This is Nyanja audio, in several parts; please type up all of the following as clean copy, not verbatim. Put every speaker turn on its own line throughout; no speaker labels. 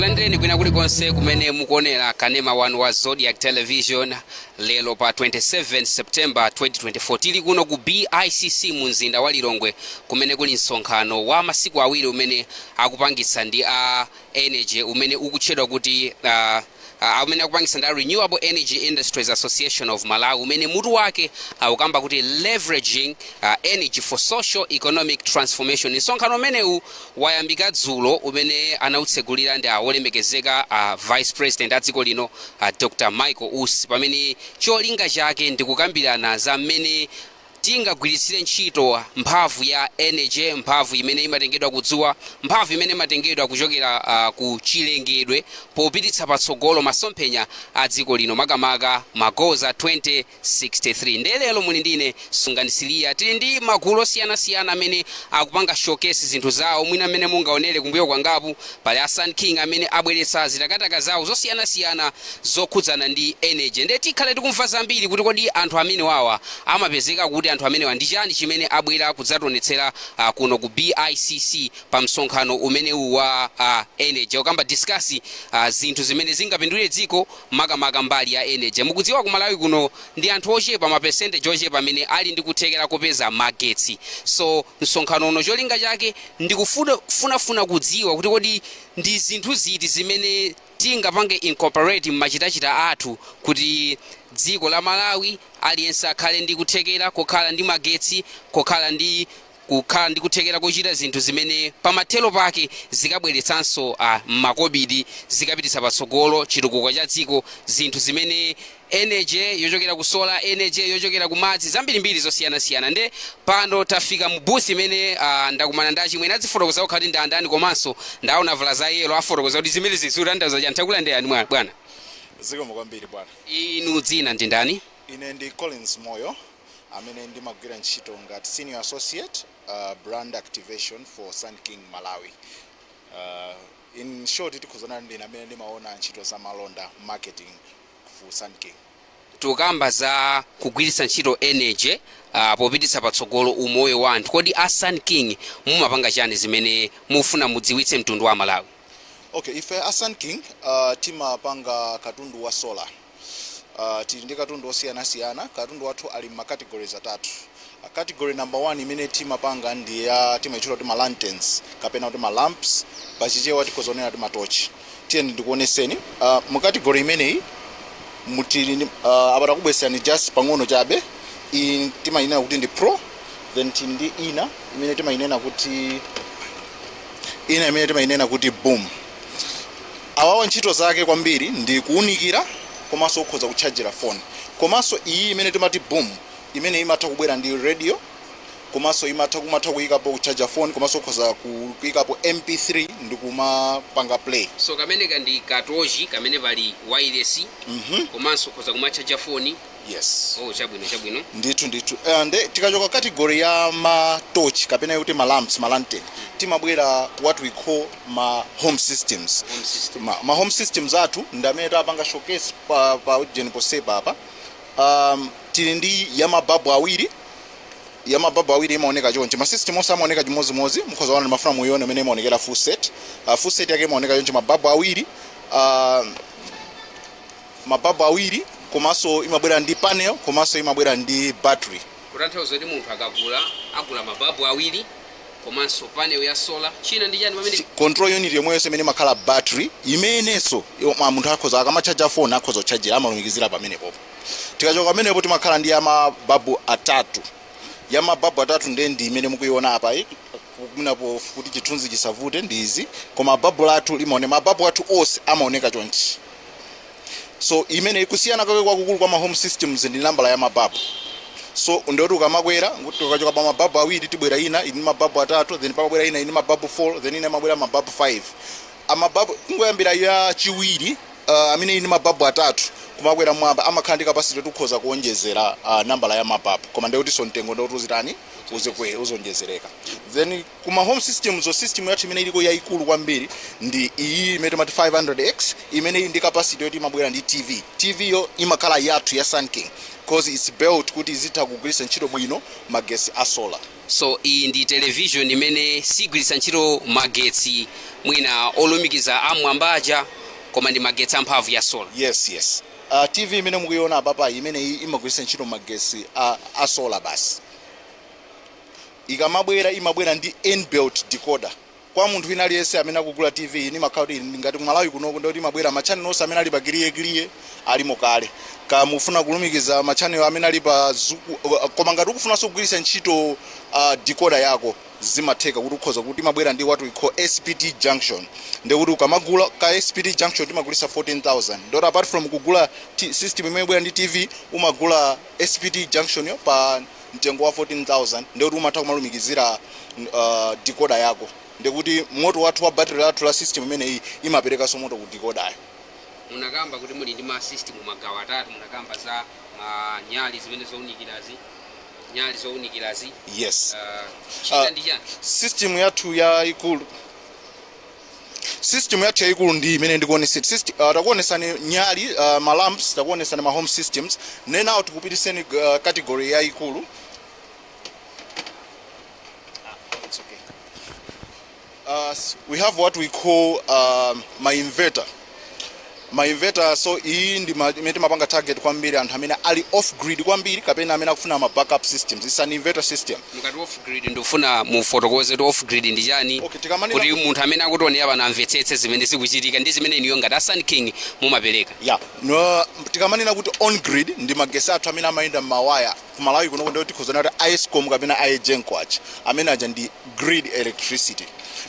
Tikulandireni kwina kulikonse kumene mukuonera kanema wanu wa Zodiac Television. Lero pa 27 September 2024 tili kuno ku BICC mu mzinda wa Lilongwe, kumene kuli msonkhano wa masiku 2 umene akupangitsa ndi a energy, umene ukutchedwa kuti umene akupangitsa ndi a Renewable Energy Industries Association of Malawi, umene mutu wake ukamba kuti "Leveraging Energy for Social Economic Transformation". Msonkhano umenewu wayambika dzulo, umene anautsegulira ndi olemekezeka Vice President a dziko lino, Dr Michael Usi, pamene cholinga chake ndi kukambirana za mmene tingagwiritsire ntchito mphamvu ya energy, mphamvu imene imatengedwa kudzuwa, mphamvu imene imatengedwa kuchokera ku chilengedwe, popititsa patsogolo masomphenya a dziko lino, makamaka ma goals a 2063. Ndiye lero muli ndine Sunganisiliya. Tili ndi magulu osiyanasiyana amene akupanga showcase zinthu zawo. Mwina amene mungaonere kumbuyo kwangapu pali a Sun King amene abweretsa zitakataka zawo zosiyanasiyana zokhudzana ndi energy. Ndiye tikhale tikumva zambiri kuti kodi anthu amene wawa amapezeka kuti, anthu amenewa ndi chani chimene abwera kudzationetsera kuno ku BICC pa msonkhano umenewu wa energy, ukamba discuss zinthu zimene zingapindulire dziko, makamaka mbali ya energy. Mukudziwa ku Malawi kuno ndi anthu ochepa, ma percentage ochepa amene ali ndi kuthekera kopeza magetsi. So msonkhano uno cholinga chake ndi kufunafuna kudziwa kuti kodi ndi zinthu ziti zimene tingapange incorporate mmachitachita athu kuti dziko la Malawi aliyense akhale ndi kuthekera kokhala ndi magetsi, kokhala ndi kuthekera kochita zinthu zimene pamathero pake zikabweretsanso makobidi, zikapititsa patsogolo chitukuko cha dziko, zinthu zimene energy yochokera ku solar energy, yochokera ku madzi, zambirimbiri zosiyanasiyana. Nde pano tafika mu booth imene ndakumana ndi achimwene. Adzifotokoza okha kuti ndi andani, komanso ndaona vala za yellow, afotokoza kuti zimene zikutanthauza chani. Takulandirani bwana.
Zikomo kwambiri, bwana.
Inu dzina ndi ndani?
Ine ndi Collins Moyo, amene ndimagwira ntchito ngati senior associate, brand activation for Sun King Malawi. In short, tikhuzana ndine amene ndimaona ntchito za malonda, marketing for Sun King.
Tikukamba za kugwiritsa ntchito energy popititsa patsogolo umoyo wa anthu. Kodi a Sun King mumapanga chani zimene mufuna mudziwitse mtundu wa Malawi?
Okay, ife a Sun King timapanga katundu wa solar. Tili ndi katundu osiyanasiyana. Katundu wathu ali ma categories atatu. Category number one imene timapanga ndi ya timaitchula kuti ma lanterns kapena kuti ma lamps, pachichewa tikhozonena kuti matochi. Tiyeni ndikuoneseni. Mu category imeneyi mutili apa takubweserani just pang'ono chabe. Iyi timayinena kuti ndi pro. Then tili ndi ina imene timayinena kuti boom. Awawa ntchito zake kwambiri ndi kuwunikira komanso kukhoza kutchajira phone. Komanso iyi imene timati boom, imene imatha kubwera ndi radio, komanso imatha kumatha kuyikapo kuchaja phone, komanso kukhoza kuyikapo MP3 ndi kumapanga play.
So kameneka ndi katochi kamene pali wireless komanso kukhoza kumachaja foni?
Yes.
Oh, chabwino, chabwino.
Ndithu, ndithu. Nde tikachoka category ya ma torch kapena kuti ma lamps, ma lantern, timabwera what we call ma home systems.
Home system.
Ma home systems athu ndi amene tapanga showcase pa ujeni posepa apa. Tili ndi ya mababu awiri. Ya mababu awiri imaoneka chonchi. Ma system onse amaoneka chimozimozi. Mukhoza kuona, ndimafuna muione imene imaonekera full set. Full set yake imaoneka chonchi, mababu awiri, komanso imabwera ndi panel, komanso imabwera ndi battery.
Kutanthauza kuti munthu akagula, agula mababu awiri komanso panel ya solar. China ndi chani pamene?
Control unit yomweyonso imene imakhala battery, imenenso munthu akhoza akamachaja phone, akhoza kuchajira, amalumikizira pamenepopo. Tikachoka pamenepo timakhala ndi ya mababu atatu. Ya mababu atatu ndiye ndi imene mukuiona apa iyi, kuminapo kuti chithunzi chisavute ndi izi. Koma babu lathu limaone, mababu athu onse amaoneka chonchi. So imene kusiyana kwake kwakukulu kwa ma home systems ndi nambala ya mababu. So ndiyoti ukamakwera, kuti ukachoka pa mababu awiri, tibwera ina ili mababu atatu, then pamabwera ina ili mababu 4, then ina imabwera mababu 5. Amababu kungoyambira ya chiwiri, amene ili mababu atatu, kumakwera mwamba, amakhala ndi capacity tikhoza kuonjezera nambala ya mababu, koma ndikutinso mtengo ndikuti uzitani, uzonjezereka. Then kuma home systems, so system yathu imene iliko yayikulu kwambiri ndi iyi imene timati 500X, imene ili ndi capacity yoti imabwera ndi TV. TV yo imakhala yathu ya Sun King, cause it's built kuti izitha kugwiritsa ntchito bwino magesi a solar.
So iyi ndi television imene sigwiritsa ntchito magetsi mwina olumikiza amwambaja, koma ndi magetsi amphamvu ya solar.
Yes, TV imene mukuiona apapa, imene imagwiritsa ntchito magesi a solar basi. Ikamabwera, imabwera ndi inbuilt decoder. Kwa munthu wina aliyense amene akugula TV ini, makhala kuti ngati kumalawi kunoko, ndikuti imabwera ma channel onse amene ali pa Kiliye alimo kale. Kamufuna kulumikiza ma channel amene ali pa Zuku, koma ngati ukufunanso kugwiritsa ntchito decoder yako, zimatheka kuti ukhoza kuti imabwera ndi what we call SPT junction. Ndikuti ukamagula ka SPT junction, timagulisa 14,000. Ndoti apart from kugula system imene ibwera ndi TV, umagula SPT junction yo pa mtengo wa 14,000. Ndikuti umatha kumalumikizira decoder yako. Ndikuti moto wathu wa battery lathu la system imeneyi imaperekanso moto ku decoder.
Munakamba kuti muli ndi ma system magawo atatu. Munakamba za ma nyali zimene zowunikirazi, nyali zowunikirazi.
Yes.
China ndi chani?
System yathu yayikulu ndi imene ndikuoneseni. Takuonesani nyali, ma lamps, takuonesani ma home systems. Nenawo tikupitiseni category yayikulu. It's okay. We have what we call ma inverter. Ma inverter, so iyi ndi imene timapanga target kwambiri anthu amene ali off grid kwambiri kapena amene akufuna ma backup systems. It's an inverter system.
Mukati off grid, ndikufuna mufotokoze kuti off grid ndi chani,
Okay, tikamanena
kuti munthu amene akutionera pano amvetsetse zimene zikuchitika ndi zimene inuyo ngati a Sun King mumapereka.
Yeah, no, tikamanena kuti on grid, ndi magesi athu amene amayenda m'mawaya kumalawi kunoko. Ndikuti tikhozana kuti ESCOM kapena EGENCO aja, amene aja ndi grid electricity.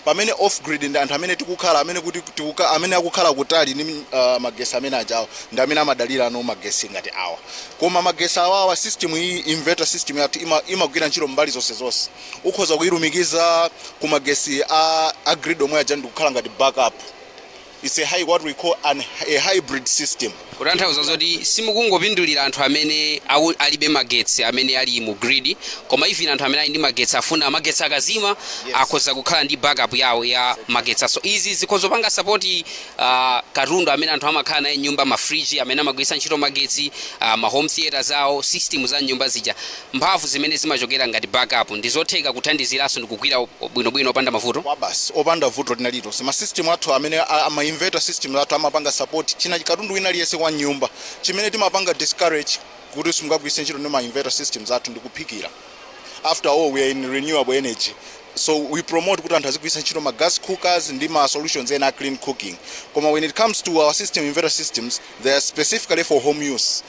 Pamene off grid ndi anthu amene tikukhala amene kuti amene akukhala kutali ndi magesi amene ajawo, ndi amene amadalira ano magesi ngati awa. Koma magesi awawa, system iyi, inverter system yathu imagwira ntchito mbali zonse zonse. Ukhoza kuyilumikiza ku magesi a grid omwe aja ndikukhala ngati backup. It's a high, what we call a hybrid system.
Kutanthauza zoti simukungopindulira anthu amene alibe magetsi, amene ali mu grid, koma even anthu amene ali ndi magetsi, afuna magetsi akazima, akhoza kukhala ndi backup yawo ya magetsi. So izi zikhoza kupanga support katundu amene anthu amakhala naye nyumba, mafriji amene amagwiritsa ntchito magetsi, ma home theater zawo, system za nyumba zija. Mphamvu zimene zimachokera ngati backup ndi zotheka kuthandiziranso ndi kugwira bwinobwino opanda mavuto.
Kwa basi, opanda vuto lina lililonse. Ma system athu amene ma inverter system athu amapanga support china katundu wina aliyense kwa nyumba. Chimene timapanga discourage kuti simungagwiritse ntchito ndi ma inverter systems athu ndi kuphikira. After all, we are in renewable energy, so we promote kuti anthu azigwiritsa ntchito ma gas cookers ndi ma solutions ena a clean cooking. Koma when it comes to our system, inverter systems, they are specifically for home use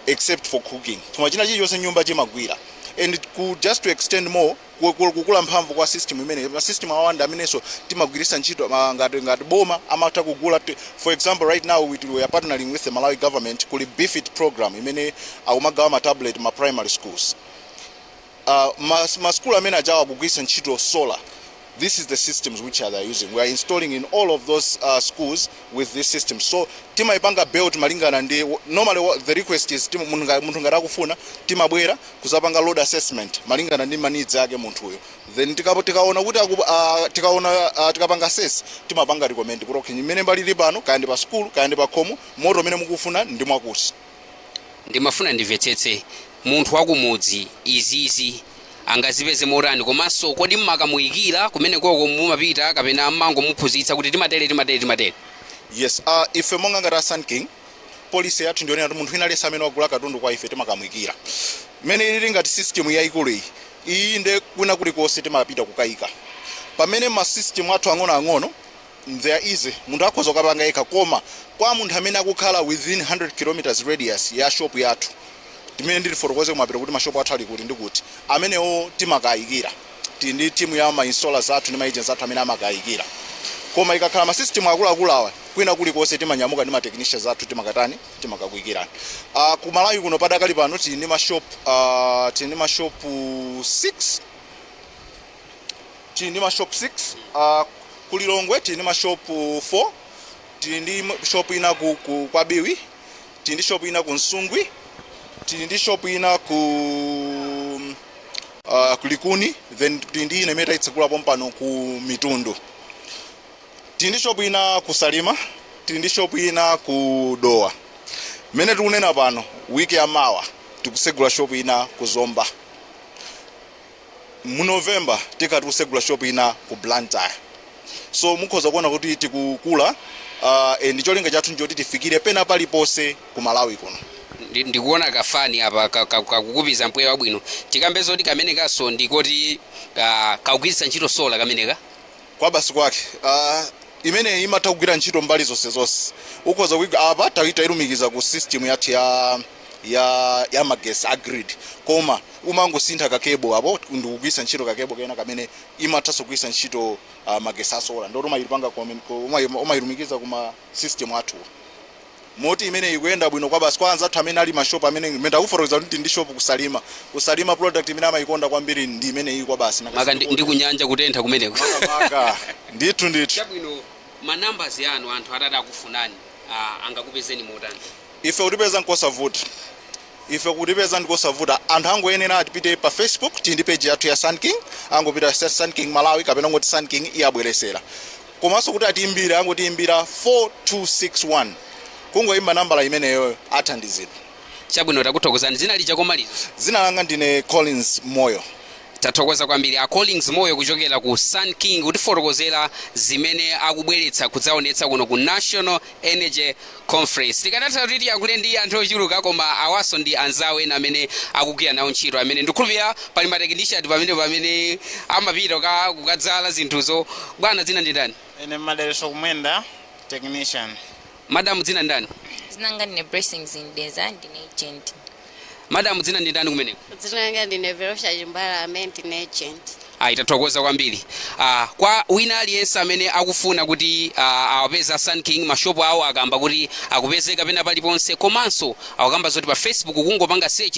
except for cooking. Koma china chilichonse nyumba chimagwira. And just to extend more kukula mphamvu kwa system imene, ma system awanda amenenso timagwiritsa ntchito ngati boma amatha kugula. For example, right now we are partnering with the Malawi government. Kuli BEFIT program imene akumagawa ma tablet ma primary schools. Ma school amene ajawa kugwiritsa ntchito solar. This is the systems which are they using. We are installing in all of those schools with this system. So timayipanga build malingana ndi normally what the request is. Munthu ngati akufuna, timabwera kuzapanga load assessment malingana ndi ma needs ake munthuyo. Then tikaona kuti tikaona, tikapanga assess, timapanga recommend kuti okay, imene mbalili pano, kaya ndi pa school, kaya ndi pa khomo, moto umene mukufuna ndi mwakuti.
Ndimafuna ndimvetsetse, munthu wakumudzi izizi angazipeze motani? Komanso kodi mmakamuyikira kumene koko mumapita, kapena mmangomuphunzitsa kuti timatere, timatere, timatere?
Yes, ife monga ngati a Sun King, policy yathu ndionena kuti munthu wina aliyense amene wagula katundu kwa ife, timakamuyikira. Mmene ilili ngati system yayikulu iyi, iyi nde kwina kulikonse timapita kukayika. Pamene ma system athu ang'onoang'ono, they are easy, munthu akhoza kukapanga yekha. Koma kwa munthu amene akukhala within 100 kilometers radius ya shop yathu, timene ndilifotokoze kumapita kuti mashopu athu ali kuti ndi kuti, amenewo timakayikira. Tili ndi timu ya ma installers athu ndi ma agents athu amene amakayikira. Koma ikakhala ma system akuluakulu awa, kwina kulikonse timanyamuka ndi ma technicians athu, timakatani, timakakuyikirani. Ku Malawi kuno padakali pano tili ndi ma shop 6, tili ndi ma shop 6. Ku Lilongwe tili ndi ma shop 4. Tili ndi shop ina ku kwa Biwi, tili ndi shop ina ku Nsungwi, tili ndi shop ina ku Likuni, then tili ndi ina imene tayitsekula pompano ku Mitundu. Tili ndi shop ina ku Salima, tili ndi shop ina ku Dowa. Mmene tikunena pano, wiki ya mawa tikusegula shop ina ku Zomba. Mu November tikati kusegula shop ina ku Blantyre. So mukhoza kuona kuti tikukula, ndi cholinga chathu njoti tifikire pena paliponse ku Malawi kuno.
Ndikuona kafani apa kakukupiza mpweya wabwino. Tikambe zoti kamene kaso ndikoti kakugwiritsa ntchito solar kameneka?
Kwa basi kwake, imeneyi imatha kugwira ntchito mbali zonse zonse. Ukhoza kuiga apa, tayilumikiza ku system yathu ya magesi a grid, koma umangosintha ka cable apo ndikugwiritsa ntchito ka cable kena kamene imathanso kugwiritsa ntchito magesi a solar, ndoti umayipanga umayilumikiza kuma system athu, moti imene ikuyenda bwino kwa basi. Kwa anzathu amene ali mashopu amene ndakufotokoza kuti ndi shop kusalima, kusalima product imene amayikonda kwambiri ndi imene iyi kwa basi.
Maka ndi kunyanja kutentha kumeneko.
Maka ndithu ndithu.
Chabwino, ma numbers yanu, anthu atati akufunani, angakupezeni motani?
Ife kutipeza nkosavuta, ife kutipeza ndikosavuta. Anthu angoyenera atipite pa Facebook, tili ndi page yathu ya Sun King. Angopita Sun King Malawi kapena ngoti Sun King, iyabweresera. Komanso kuti atiimbire, angotiimbira 4261. Kungoimba nambala imeneyo, athandizidwa.
Chabwino, takuthokozani. Dzina lija komaliza?
Dzina langa ndine Collins Moyo.
Tathokoza kwambiri a Collins Moyo kuchokera ku Sun King, kutifotokozera zimene akubweretsa kudzaonetsa kuno ku National Energy Conference. Tikanatha kuti tiyankhule ndi anthu ochuluka, koma awaso ndi anzawo ena amene akugwira nawo ntchito, amene ndikukhulupirira pali ma technician pamene amapita kukadzala zinthuzo. Bwana, dzina ndi ndani?
Ine Madaliso Kumwenda, technician.
Madamu, dzina ndani?
Dzina langa ndine Blessings Ndeza, ndine agent.
Madamu, dzina ndi ndani kumeneko?
Dzina langa ndine Verosha Chimbala, amene ndine agent.
Ayi, tathokoza kwambiri. Kwa wina aliyense amene akufuna kuti awapeza Sun King, mashopu awo akamba kuti akupezeka pena paliponse, komanso akukamba zoti pa Facebook kungopanga search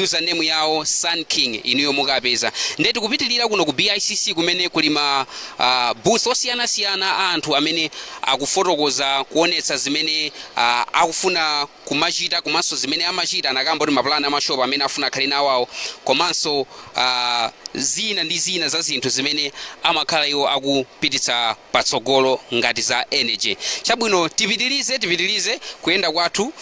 username yawo Sun King, inuyo mukapeza. Nde tikupitilira kuno ku BICC kumene kuli ma booth osiyanasiyana a anthu amene akufotokoza, kuonetsa zimene akufuna kumachita komanso zimene amachita. Anakamba kuti mapulani amashopu amene afuna akhale nawo awo, komanso zina ndi zina za zinthu zimene amakhala iwo akupititsa patsogolo ngati za energy. Chabwino, tipitilize kuyenda kwathu.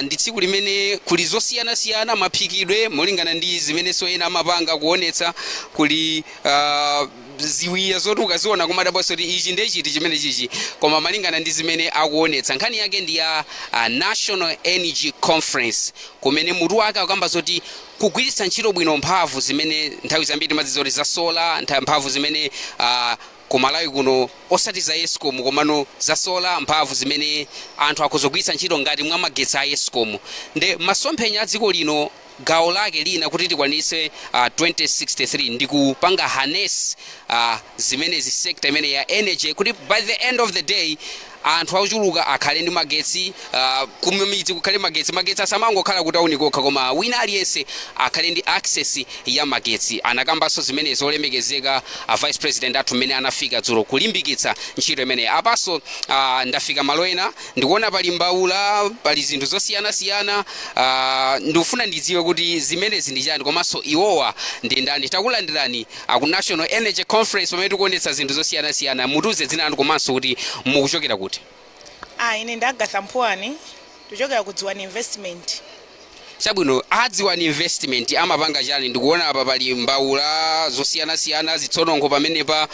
Ndi tsiku limene kuli zosiyanasiyana, maphikidwe molingana ndi zimenenso ena amapanga kuonetsa. Kuli ziwiya zoti ukaziona kumadabwanso kuti ichi ndiye chiti chimene chichi, koma malingana ndi zimene akuonetsa, nkhani yake ndi ya National Energy Conference, kumene mutu wake akukamba zoti kugwiritsa ntchito bwino mphamvu zimene nthawi zambiri timadziwa zoti za solar, mphamvu zimene ku Malawi kuno osati za ESCOM, komano za solar, mphamvu zimene anthu akuzogwiritsa ntchito ngati mwa magetsi a ESCOM. Nde masomphenya a dziko lino, gawo lake lina kuti tikwanitse 2063 ndi kupanga harness zimenezi, sector imene ya energy, kuti by the end of the day anthu ochuluka akhale ndi magetsi, kumidzi kukhale magetsi. Magetsi asamangokhala ku tawuni kokha, koma wina aliyense akhale ndi access ya magetsi. Anakambanso zimene zolemekezeka a vice president athu mmene anafika dzulo kulimbikitsa ntchito imeneyi. Apanso ndafika malo ena, ndikuona pali mbawula, pali zinthu zosiyanasiyana. Ndikufuna ndidziwe kuti zimenezi ndi chani, komanso iwowa ndi ndani. Takulandirani ku National Energy Conference, pamene tikuonetsa zinthu zosiyanasiyana. Mutiuze dzina lanu komanso kuti mukuchokera kuti.
Ah, ine ndi Agatha Mphuwani, kuchokera ku Dziwani Investment.
Chabwino, aDziwani Investment amapanga chani? Ndikuona apa pali mbawula zosiyanasiyana, zitsonongo pamenepa,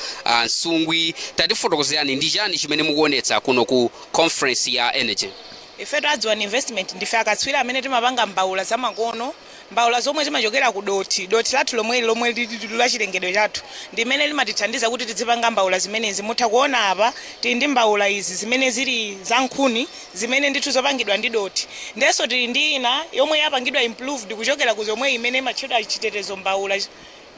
nsungwi. Tatifotokozerani, ndi chani chimene mukuonetsa kuno ku conference ya energy?
Ifetu aDziwani Investment ndife akatswiri amene timapanga mbawula zamakono, mbawula zomwe zimachokera ku doti, doti lathu lomwe lomwe lili la chilengedwe chathu, ndimene limatithandiza kuti tizipanga mbawula zimenezi. Mutha kuona apa tili ndi mbawula izi zimene zili za nkhuni, zimene ndithu zopangidwa ndi doti. Ndenso tili ndi ina yomwe yapangidwa improved kuchokera ku zomwe, imene imatchedwa chitetezo mbawula,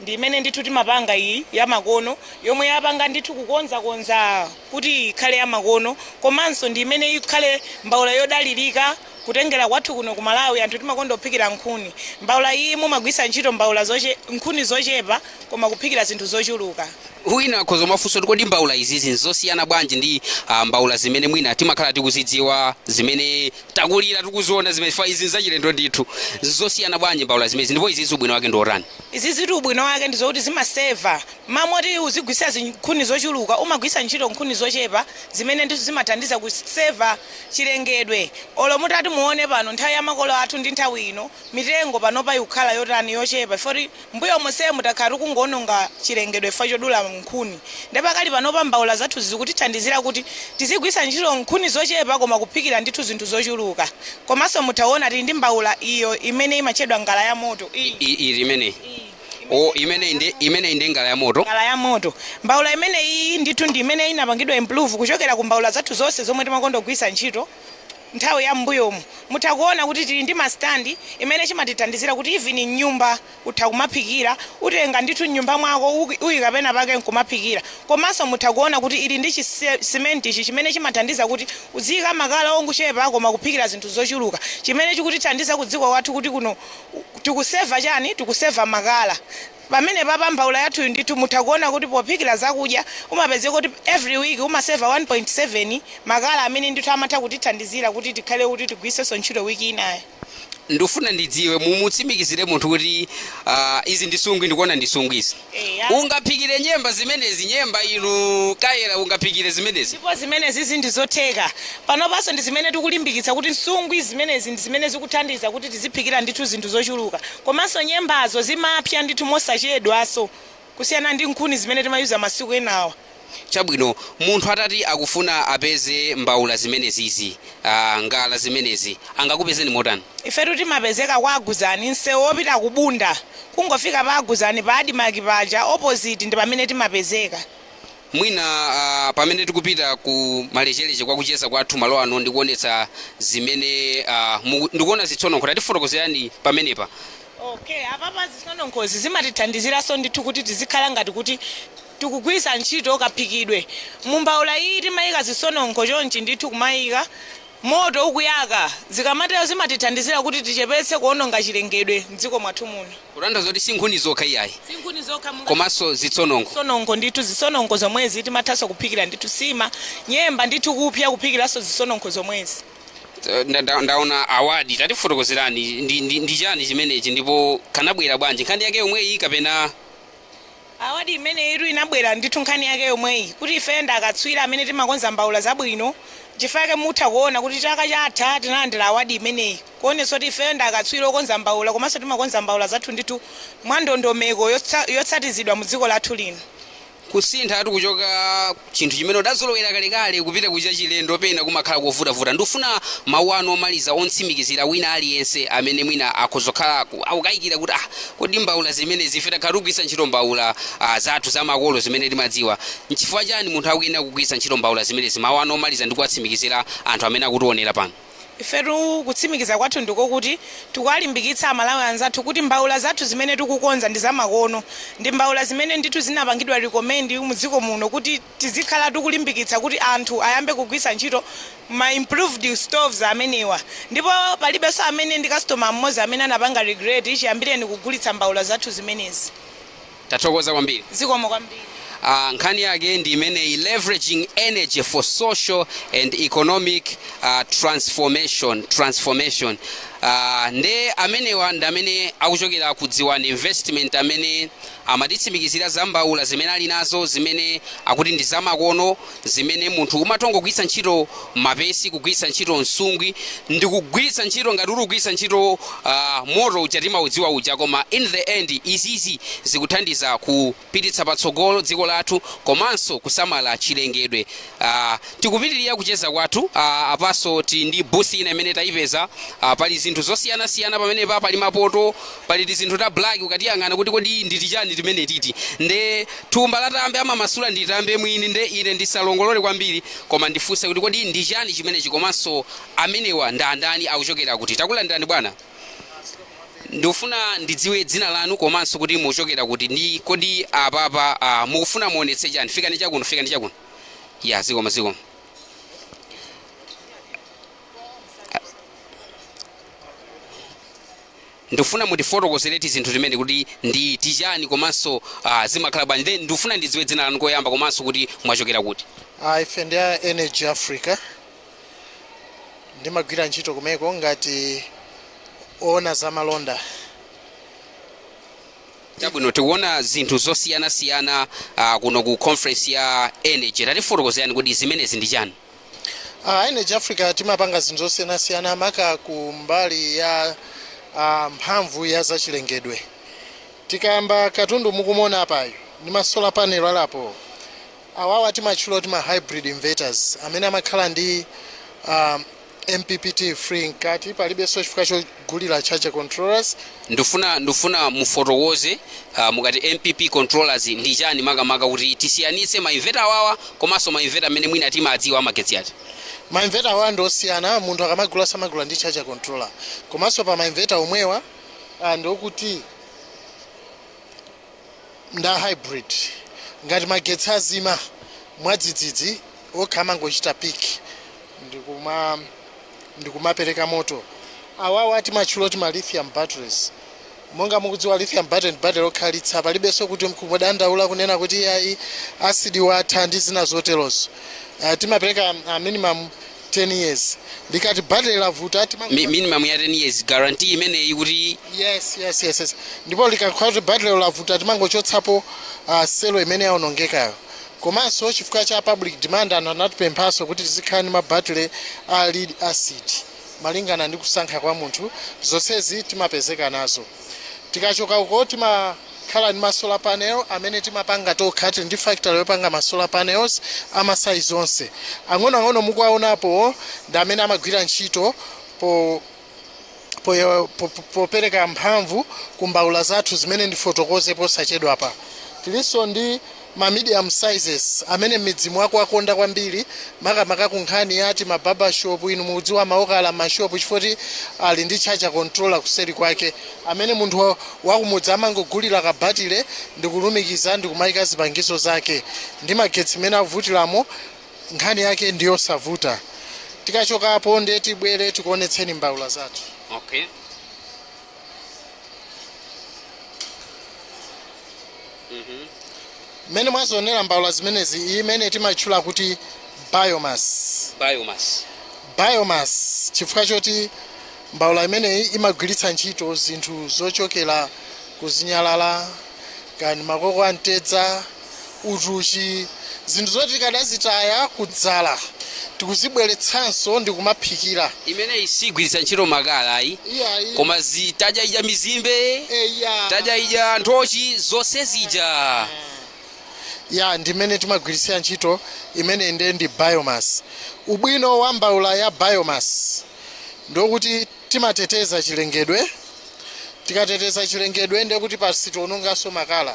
ndi imene ndithu timapanga iyi yamakono, yomwe yapanga ndithu kukonzakonza kuti ikhale yamakono, komanso ndi imene ikhale mbawula yodalirika. Kutengera kwathu kuno ku Malawi, anthu timakonda kuphikira nkhuni. Mbawula iyi mumagwisa ntchito mbawula nkhuni zochepa koma kuphikira zinthu zochuluka.
Wina akhoza mafunso kuti kodi mbawula izizi nzosiyana bwanji ndi mbawula zimene mwina timakhala tikuzidziwa, zimene takulira tikuziona, zimene fa izi nzachilendo ndithu? Zosiyana bwanji mbawula zimenezi, ndipo izizi ubwino wake ndi otani?
Izi ziti ubwino wake ndi zokuti zimaseva mamoti uzigwisa nkhuni zochuluka, umagwisa ntchito nkhuni zochepa, zimene ndizo zimathandiza kuseva chilengedwe. Olo mutati muone pano, nthawi ya makolo athu ndi nthawi ino, mitengo panopa ikukhala yotani? Yochepa. Foti mbuyo monsemu takhala tikungoononga chilengedwe fa chodula nkhuni. Ndi pakali panopa mbawula zathu zikutithandizira kuti tizigwisa ntchito nkhuni zochepa koma kuphikira ndithu zinthu zochuluka. Komanso muthaona tili ndi mbawula iyo imene imatchedwa ngala ya moto iyi.
Ili imeneyi? O, imeneyi ndi ngala ya moto.
Ngala ya moto, mbawula imene iyi ndithu ndi imene inapangidwa improve kuchokera ku mbawula zathu zonse zomwe timakonda kugwisa ntchito nthawi ya mbuyomu. Mutha kuona kuti tili ndi ma stand imene chimatithandizira kuti even mnyumba utha kumaphikira, utenga ndithu mnyumba mwako uyika pena pake nkumaphikira. Komanso mutha kuona kuti ili ndi chisimenti ichi chimene chimathandiza kuti uziyika makala ongochepa koma kuphikira zinthu zochuluka, chimene chikutithandiza ku dziko kwathu kuti kuno tikuseva chani? Tikuseva makala. Pamene papa mbawula yathuyu ndithu mutha kuona kuti pophikira zakudya umapezeka kuti every week umaseva 1.7 makala amene ndithu amatha kutithandizira kuti tikhale kuti tigwisenso ntchito wiki inayo.
Ndifuna ndidziwe, mumutsimikizire munthu kuti izi ndi nsungwi, ndikuona ndi nsungwi izi.
Eya.
Ungaphikire nyemba zimenezi? Nyemba inu kayera, ungaphikire zimenezi?
Ndipo zimenezi ndi zotheka. Panopanso ndi zimene tikulimbikitsa kuti nsungwi zimenezi ndi zimene zikuthandiza kuti tiziphikira ndithu zinthu zochuluka, komanso nyembazo zimapsa ndithu mosachedwaso kusiyana ndi nkhuni zimene timayuza masiku enawa.
Chabwino, munthu atati akufuna apeze mbawula zimenezizi, ngala zimenezi, angakupezeni motani?
Ifetu timapezeka kwa Aguzani, msewu wopita kubunda. Kungofika pa Aguzani, pa Admarc paja, opposite, ndi pamene timapezeka.
Mwina pamene tikupita ku malechereche kwa kucheza kwathu malo ano, ndikuonetsa zimene ndikuona zitsononkho, tatifotokozerani pamenepa.
Okay, apapa zisononkhozi zimatithandiziranso ndithu kuti tizikhala ngati kuti tikugwiritsa ntchito kaphikidwe. Mumbawula iyi timayika zisononkho chonchi ndithu, kumayika moto ukuyaka. Zikamatero zimatithandizira kuti tichepetse kuononga chilengedwe mdziko mwathu muno.
Kutanthauza kuti si nkhuni zokha iyayi?
Sinkhuni zokha.
Komanso zitsononkho.
Zisononko ndithu, zisononko zomwezi timathanso kuphikira ndithu sima, nyemba ndithu kupya, kuphikiranso zisononko zomwezi.
Ndaona award, tatifotokozerani ndi chani chimenechi, ndipo kanabwera bwanji? Nkhani yake yomweyi kapena?
Award imene itu inabwera ndithu nkhani yake yomweyi, kuti ife ndakatswiri amene timakonza mbawula zabwino. Chifukwa mutha kuona kuti chaka chatha tinalandira award imeneyi, kuonetsa kuti ife ndakatswiri okonza mbawula, komanso timakonza mbawula zathu ndithu mwa ndondomeko yotsatizidwa mu dziko lathu lino.
Kusintha ati kuchoka chinthu chimene udazolowera kalekale kupita kucha chilendo, pena kumakhala kovutavuta. Ndifuna mawu anu omaliza ontsimikizira wina aliyense amene mwina akhozokhala akukayikira kuti, ah, kodi mbawula zimenezi, ife takhala tikugwiritsa ntchito mbawula zathu zamakolo zimene timadziwa, nchifukwa chani munthu akuyenera kugwiritsa ntchito mbawula zimenezi? Mawu anu omaliza ndi kuwatsimikizira anthu amene akutionera pano.
Ifetu kutsimikiza kwathu ndiko kuti tikuwalimbikitsa Amalawi anzathu kuti mbawula zathu zimene tikukonza ndi zamakono, ndi mbawula zimene ndithu zinapangidwa recommend mudziko muno kuti tizikhala tikulimbikitsa kuti anthu ayambe kugwiritsa ntchito ma improved stoves amenewa. Ndipo palibenso amene ndi customer mmodzi amene anapanga regret chiyambireni kugulitsa mbawula zathu zimenezi.
Tathokoza kwambiri.
Zikomo kwambiri.
Nkhani yake ndi imeneyi, leveraging energy for social and economic transformation. Nde amenewa ndi amene akuchokera ku Dziwani Investment, amene amatitsimikizira za mbawula zimene ali nazo, zimene akuti ndi zamakono, zimene munthu umatongogwiritsa ntchito mapesi, kugwiritsa ntchito nsungwi ndi kugwiritsa ntchito ngati uli kugwiritsa ntchito moto uja timaudziwa uja. Koma in the end izizi zikuthandiza kupititsa patsogolo dziko lathu komanso kusamala chilengedwe. Tikupitirira kucheza kwathu. Apaso tili ndi booth ina imene tayipeza. Pali zinthu zosiyanasiyana pamenepa, pali mapoto, pali tizinthu ta black, ukatiyang'ana kuti kodi nditi chani timene titi? Nde thumba la tambe amamasula ndi tambe mwini. Nde ine ndisalongolole kwambiri, koma ndifunse kuti kodi ndi chani chimenechi, komanso amenewa ndi andani, akuchokera kuti? Takulandirani bwana. Ndikufuna ndidziwe dzina lanu komanso kuti muchokera kuti, ndi kodi apapa mukufuna muonetse chani? Fikani chakuno, fikani chakuno. Ya, zikomo, zikomo. Ndifuna mutifotokozere tizinthu timene kuti ndi tichani komanso zimakhala bwanji. Then ndifuna ndidziwe dzina lanu koyamba komanso kuti mwachokera kuti.
Ife ndi a Energy Africa. Ndimagwira ntchito kumeko ngati owona zamalonda.
Chabwino, tikuona zinthu zosiyanasiyana kuno ku conference ya energy. Tatifotokozerani kuti zimenezi ndi chani?
Energy Africa timapanga zinthu zosiyanasiyana, maka ku mbali ya mphamvu ya zachilengedwe. Tikayamba katundu mukumuona apayo ndi ma solar panel alapo awawa, timatchula kuti ma hybrid inverters amene amakhala ndi MPPT free mkati, palibenso chifukwa chogulira charger controllers.
Ndifuna mufotokoze, mukati MPP controllers ndi chani makamaka, kuti tisiyanitse ma inverter awawa komanso ma inverter amene mwina timadziwa amagetsi ati?
Ma inverter awa ndi osiyana. Munthu akamagula samagula ndi charger controller. Komanso pa ma inverter omwewa ndiokuti nda hybrid. Ngati magetsi azima mwadzidzidzi, okha amangochita pick ndikumapereka moto. Awawa timatchula kuti ma lithium batteries. Monga mukudziwa, lithium battery ndi battery lokhalitsa, palibenso kuti kudandaula kunena kuti ayi, acid watha ndi zina zoterozo. Timapereka minimum 10 years. Likati battery lavuta,
Minimum ya 10 years guarantee imeneyi kuti?
Yes. Ndipo likakhala kuti battery lavuta, timangochotsapo cell imene yaonongekayo. Komanso chifukwa cha public demand, anthu anatipemphanso kuti tizikhala ndi mabattery a lead acid, malingana ndi kusankha kwa munthu. Zonsezi timapezeka nazo. Tikachoka uko, timakhala ndi ma solar panel amene timapanga tokha. Tili ndi factory yopanga ma solar panels ama size onse. Ang'onoang'ono mukuwaonapo ndi amene amagwira ntchito popereka mphamvu ku mbawula zathu zimene ndifotokoze posachedwapa. Tilinso ndi ma medium sizes amene m'midzi mwako akonda kwambiri, makamaka ku nkhani yati ma barber shop. Inu mukudziwa maokala mashopu, chifukwa ali ndi charger controller kuseri kwake, amene munthu wakumudzi amangogulira kabatile ndikulumikiza ndikumayika zipangizo zake ndi magetsi mene akuvutiramo. Nkhani yake ndiyosavuta. Tikachokapo, ndiye tibwere tikuonetseni mbawula zathu.
Okay.
Mmene mwazionera mbawula zimenezi, iyi imene timatchula kuti biomass.
Biomass.
Biomass chifukwa choti mbawula imeneyi imagwiritsa ntchito zinthu zochokera kuzinyalala, kani makoko amtedza, utuchi, zinthu zoti tikadazitaya kudzala, tikuzibweretsanso ndi kumaphikira.
Imeneyi sigwiritsa ntchito makala ayi?
Iyayi.
Koma zitadya ija mizimbe,
Eya.
tadya ija nthochi, zonse zija.
Ya, ndimene timagwiritsira ntchito imene ndiye ndi biomass. Ubwino wa mbawula ya biomass ndokuti timateteza chilengedwe. Tikateteza chilengedwe, ndiye kuti pasitiononganso makala,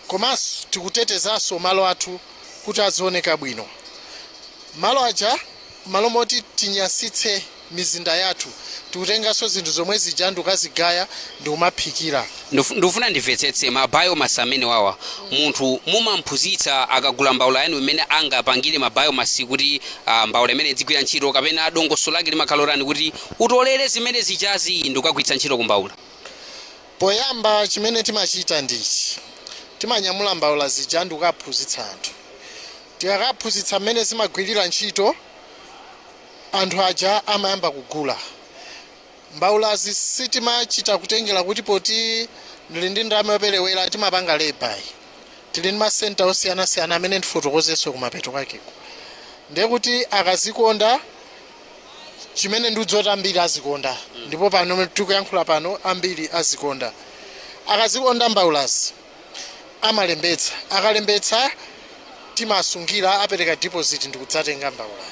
komanso tikutetezanso malo athu kuti azioneka bwino. Malo aja, malo moti tinyasitse mizinda yathu, tikutenganso zinthu zomwe zija ndikukazigaya ndikumaphikira.
Ndifuna ndimvetsetse ma biomass amene wawa. Munthu mumamphunzitsa akagula mbawula yanu imene angapangire ma biomass kuti mbawula imene idzigwira ntchito, kapena dongosolo lake limakhala lotani kuti utolere zimene zijazi ndikukagwiritsa ntchito ku mbawula?
Poyamba chimene timachita ndichi: timanyamula mbawula zija ndikukaphunzitsa anthu. Tikakaphunzitsa mmene zimagwirira ntchito, anthu aja amayamba kugula mbawulazi. Sitimachita kutengera kuti poti ndili ndi ndalama yoperewera. Timapanga lay-by. Tili ndi masenta osiyanasiyana amene ndifotokozenso kumapeto kwakeko. Ndiye kuti akazikonda, chimene ndiudziwa kuti ambiri azikonda, ndipo pano tikuyankhula pano ambiri azikonda. Akazikonda mbawulazi, amalembetsa. Akalembetsa, timasungira, apereka deposit ndikudzatenga mbawulayo.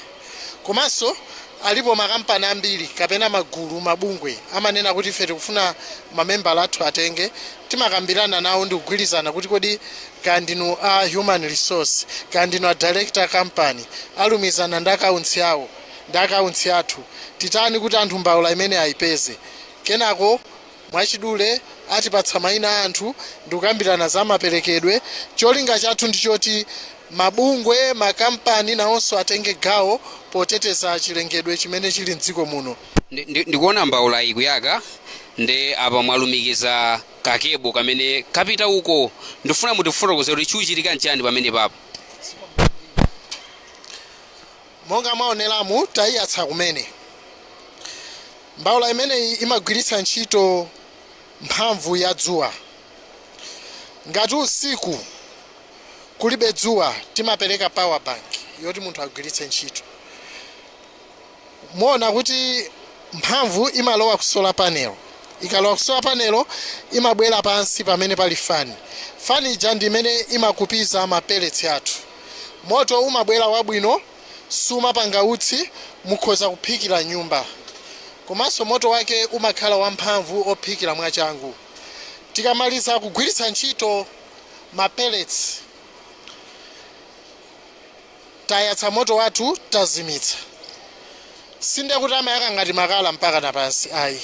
Komanso alipo makampani ambiri kapena magulu, mabungwe amanena kuti ife tikufuna mamembala athu atenge. Timakambirana nawo ndi kugwirizana kuti kodi kaya ndinu a human resource, kaya ndinu a director company, alumizana ndi accounts yawo ndi accounts athu, titani kuti anthu mbawula imene ayipeze. Kenako mwachidule atipatsa mayina a anthu ndikukambirana za maperekedwe. Cholinga chathu ndi choti mabungwe, makampani nawonso atenge gawo poteteza chilengedwe chimene chili mdziko muno.
Ndikuona mbawula ikuyaka. Nde apa mwalumikiza ka cable kamene kapita uko. Ndifuna mutifotokoze kuti chikuchitika nchani pamene papa.
Monga mwaoneramu, tayiyatsa kumene. Mbawula imeneyi imagwiritsa ntchito mphamvu ya dzuwa. Ngati usiku kulibe dzuwa, timapereka power bank yoti munthu agwiritse ntchito. Muona kuti mphamvu imalowa ku solar panel. Ikalowa ku solar panel, imabwera pansi pamene pali fani. Fani ija ndi imene imakupiza ma pellets athu. Moto umabwera wabwino, sumapanga utsi, mukhoza kuphikira nyumba. Komanso moto wake umakhala wamphamvu ophikira mwachangu. Tikamaliza kugwiritsa ntchito ma pellets, tayatsa moto wathu, tazimitsa. Sinde kuti amayaka ngati makala mpaka na pansi, ayi.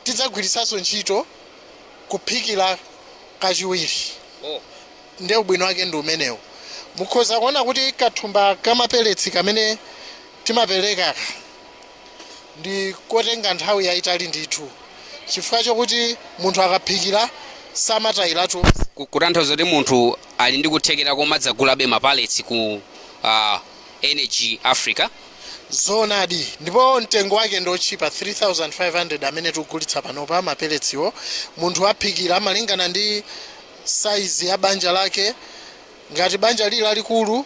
Tidzagwiritsanso ntchito kuphikira kachiwiri. Ndiye ubwino wake ndi umenewo. Mukhoza kuona kuti kathumba kama pellets kamene timaperekaka ndi kotenga nthawi yayitali ndithu, chifukwa chokuti munthu akaphikira samatayiratu.
Kutanthauza kuti munthu ali ndi kuthekera komadzagulabe ma pellets ku Energy Africa?
Zoonadi, ndipo mtengo wake ndi otchipa, 3500 amene tikugulitsa panopa ma pelletsiwo. Munthu aphikira malingana ndi saizi ya banja lake. Ngati banja lili lalikulu,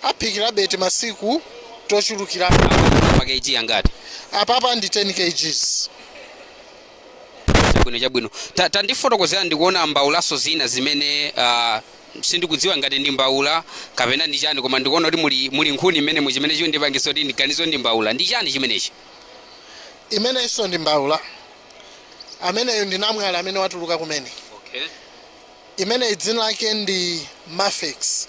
aphikirabe masiku tochulukira.
Ma kg angati?
Apapa ndi 10 kgs.
Chabwino, chabwino. Tandifotokozera, ndikuona mbawulaso zina zimene sindikudziwa ngati ndi mbawula kapena ndi chani, koma ndikuona kuti muli nkhuni imene muchimene chikundipangisa kuti ndiganizo ndi mbawula. Ndi chani chimenechi?
Imenenso ndi mbawula. Ameneyo ndi namwali amene watuluka kumene. Imeneyi dzina lake ndi Mafex.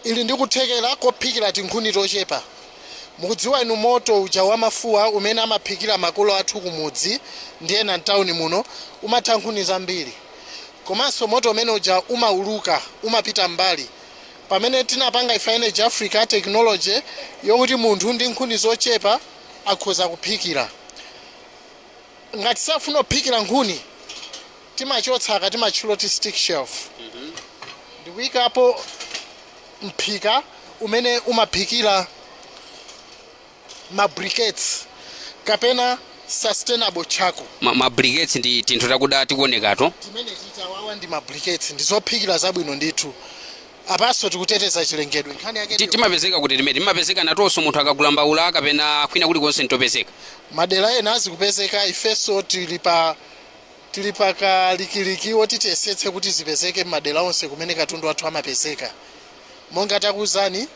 Ili ndi kuthekera kophikira tinkhuni tochepa. Mukudziwa inu, moto uja wamafuwa umene amaphikira makolo athu kumudzi ndi ena mtawuni muno umatha nkhuni zambiri, komanso moto umene uja umauluka, umapita mbali. Pamene tinapanga ife Energy Africa technology yokuti munthu ndi nkhuni zochepa akhoza kuphikira. Ngati safuna kuphikira nkhuni, timachotsa aka timatchula kuti stick shelf ndikuyikapo mphika umene umaphikira ma briquettes kapena sustainable charcoal.
Ma briquettes ndi tinthu takuda tikuonekato?
Timene titawawa ndi ma briquettes, ndi zophikira zabwino ndithu. Apanso tikuteteza chilengedwe. Nkhani yake
Timapezeka kuti timene timapezeka natonso munthu akagula mbawula kapena kwina kulikonse ntopezeka?
Madera ena azikupezeka. Ifenso tili pa kalikiliki woti tiyesetse kuti zipezeke m'madera onse kumene katundu wathu amapezeka. Monga takuwuzani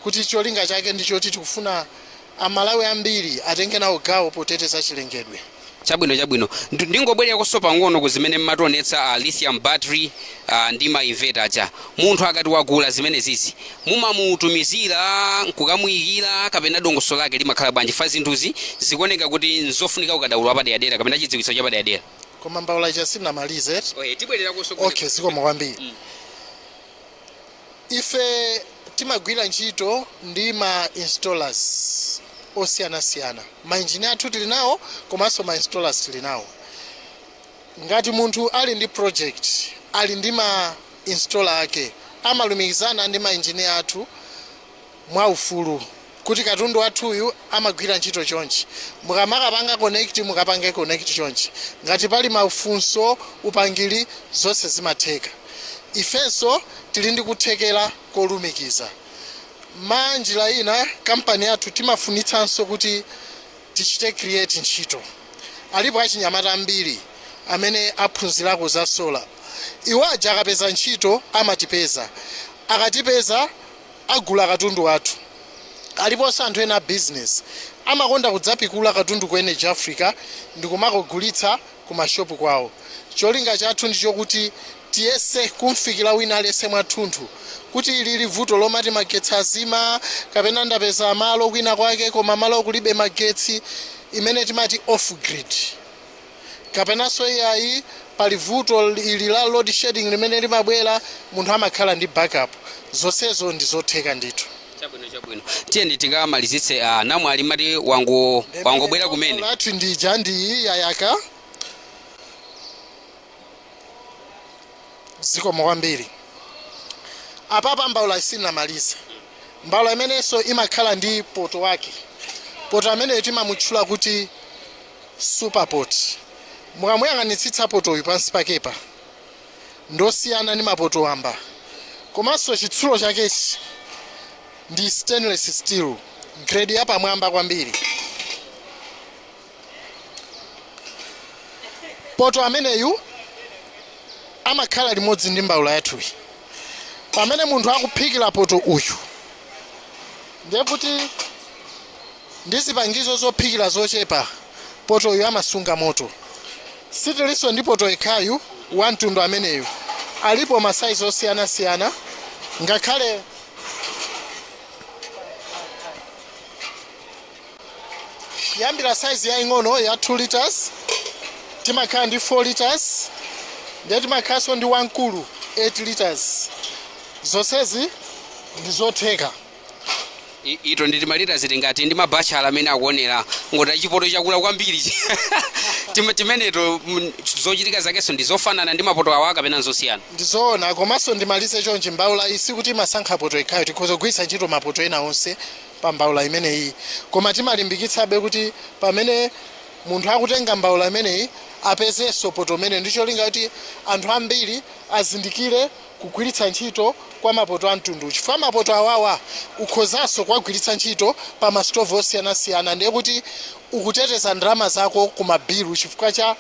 kuti cholinga chake ndi choti tikufuna Amalawi ambiri atenge nawo gawo poteteza chilengedwe.
Chabwino, chabwino. Ndingobwereranso pang'ono ku zimene mmationetsa, lithium battery ndi ma inverter aja. Munthu akati wagula zimene zizi, mumamutumizira nkukamuyikira kapena dongosolo lake limakhala bwanji? Fa zinthuzi zikuoneka kuti nzofunika ukadaulo wapaderadera kapena chidziwitso chapaderadera.
Koma mbawula ija sinamalize.
Oye, tibwererakonso.
Okay, zikomo kwambiri. Ife timagwira ntchito ndi ma installers osiyanasiyana. Ma engineer athu tili nawo, komanso ma installers tili nawo. Ngati munthu ali ndi project, ali ndi ma installer ake, amalumikizana ndi ma engineer athu mwaufulu kuti katundu wathuyu amagwira ntchito chonchi, mukamakapanga connect, mukapange connect chonchi. Ngati pali mafunso, upangiri, zonse zimatheka. Ifenso tili ndi kuthekera kolumikiza. Ma njira ina, kampani yathu timafunitsanso kuti tichite create ntchito. Alipo achinyamata ambiri amene aphunzirako za solar. Iwo aja akapeza ntchito amatipeza, akatipeza agula katundu wathu. Aliponso anthu ena a business amakonda kudzapikula katundu ku Energy Africa ndikumakagulitsa ku mashopu kwawo. Cholinga chathu ndi chokuti tiyese kumfikira wina aliyense mwathunthu, kuti ilili vuto lomati magetsi azima kapena ndapeza malo kwina kwake koma malo kulibe magetsi, imene timati off grid, kapenanso iyayi, pali vuto ili la load shedding limene limabwera, munthu amakhala ndi backup. Zonsezo ndi zotheka ndithu.
Chabwino, chabwino. Tiyeni tikamalizitse. Namwali mati wangobwera kumene.
Lathu ndija, ndiyi yayaka. Zikomo kwambiri. Apapa mbawula isinamalize. Mbawula imenenso imakhala ndi poto wake. Poto ameneyo timamutchula kuti superpot. Mukamuyang'anitsitsa potoyu, pansi pakepa ndosiyana ndi mapoto wamba, komanso chitsulo chakechi ndi stainless steel, grade yapamwamba kwambiri. Poto ameneyu amakhala limodzi ndi mbawula yathuyi. Pamene munthu akuphikira poto uyu, ndiye kuti ndi zipangizo zophikira zochepa, poto uyu amasunga moto. Sitilinso ndi poto yekhayu wa mtundu ameneyu, alipo masaizi osiyanasiyana, ngakhale kuyambira saizi yaying'ono ya 2 liters, timakhala ndi 4 liters, ndiye timakhalanso ndi wamkulu 8 liters. Zonsezi ndi zotheka.
Ito ndi timalita zitingati ndi mabachala amene akuonera ngoti chipoto chakula kwambiri. Timeneto zochitika zakenso ndi zofanana ndi mapoto awa kapena nzosiyana?
Ndizoona. Komanso ndimalize chonchi: mbawula iyi sikuti imasankha poto yekhayo, tikhoza kugwiritsa ntchito mapoto ena onse pa mbawula imeneyi, koma timalimbikitsabe kuti pamene munthu akutenga mbawula imeneyi apezenso poto imene, ndi cholinga kuti anthu ambiri azindikire kugwiritsa ntchito kwa mapoto a mtundu, chifukwa mapoto awawa ukhozanso kuwagwiritsa ntchito pa masitovu osiyanasiyana. Ndiye kuti ukuteteza ndalama zako ku mabilu chifukwa cha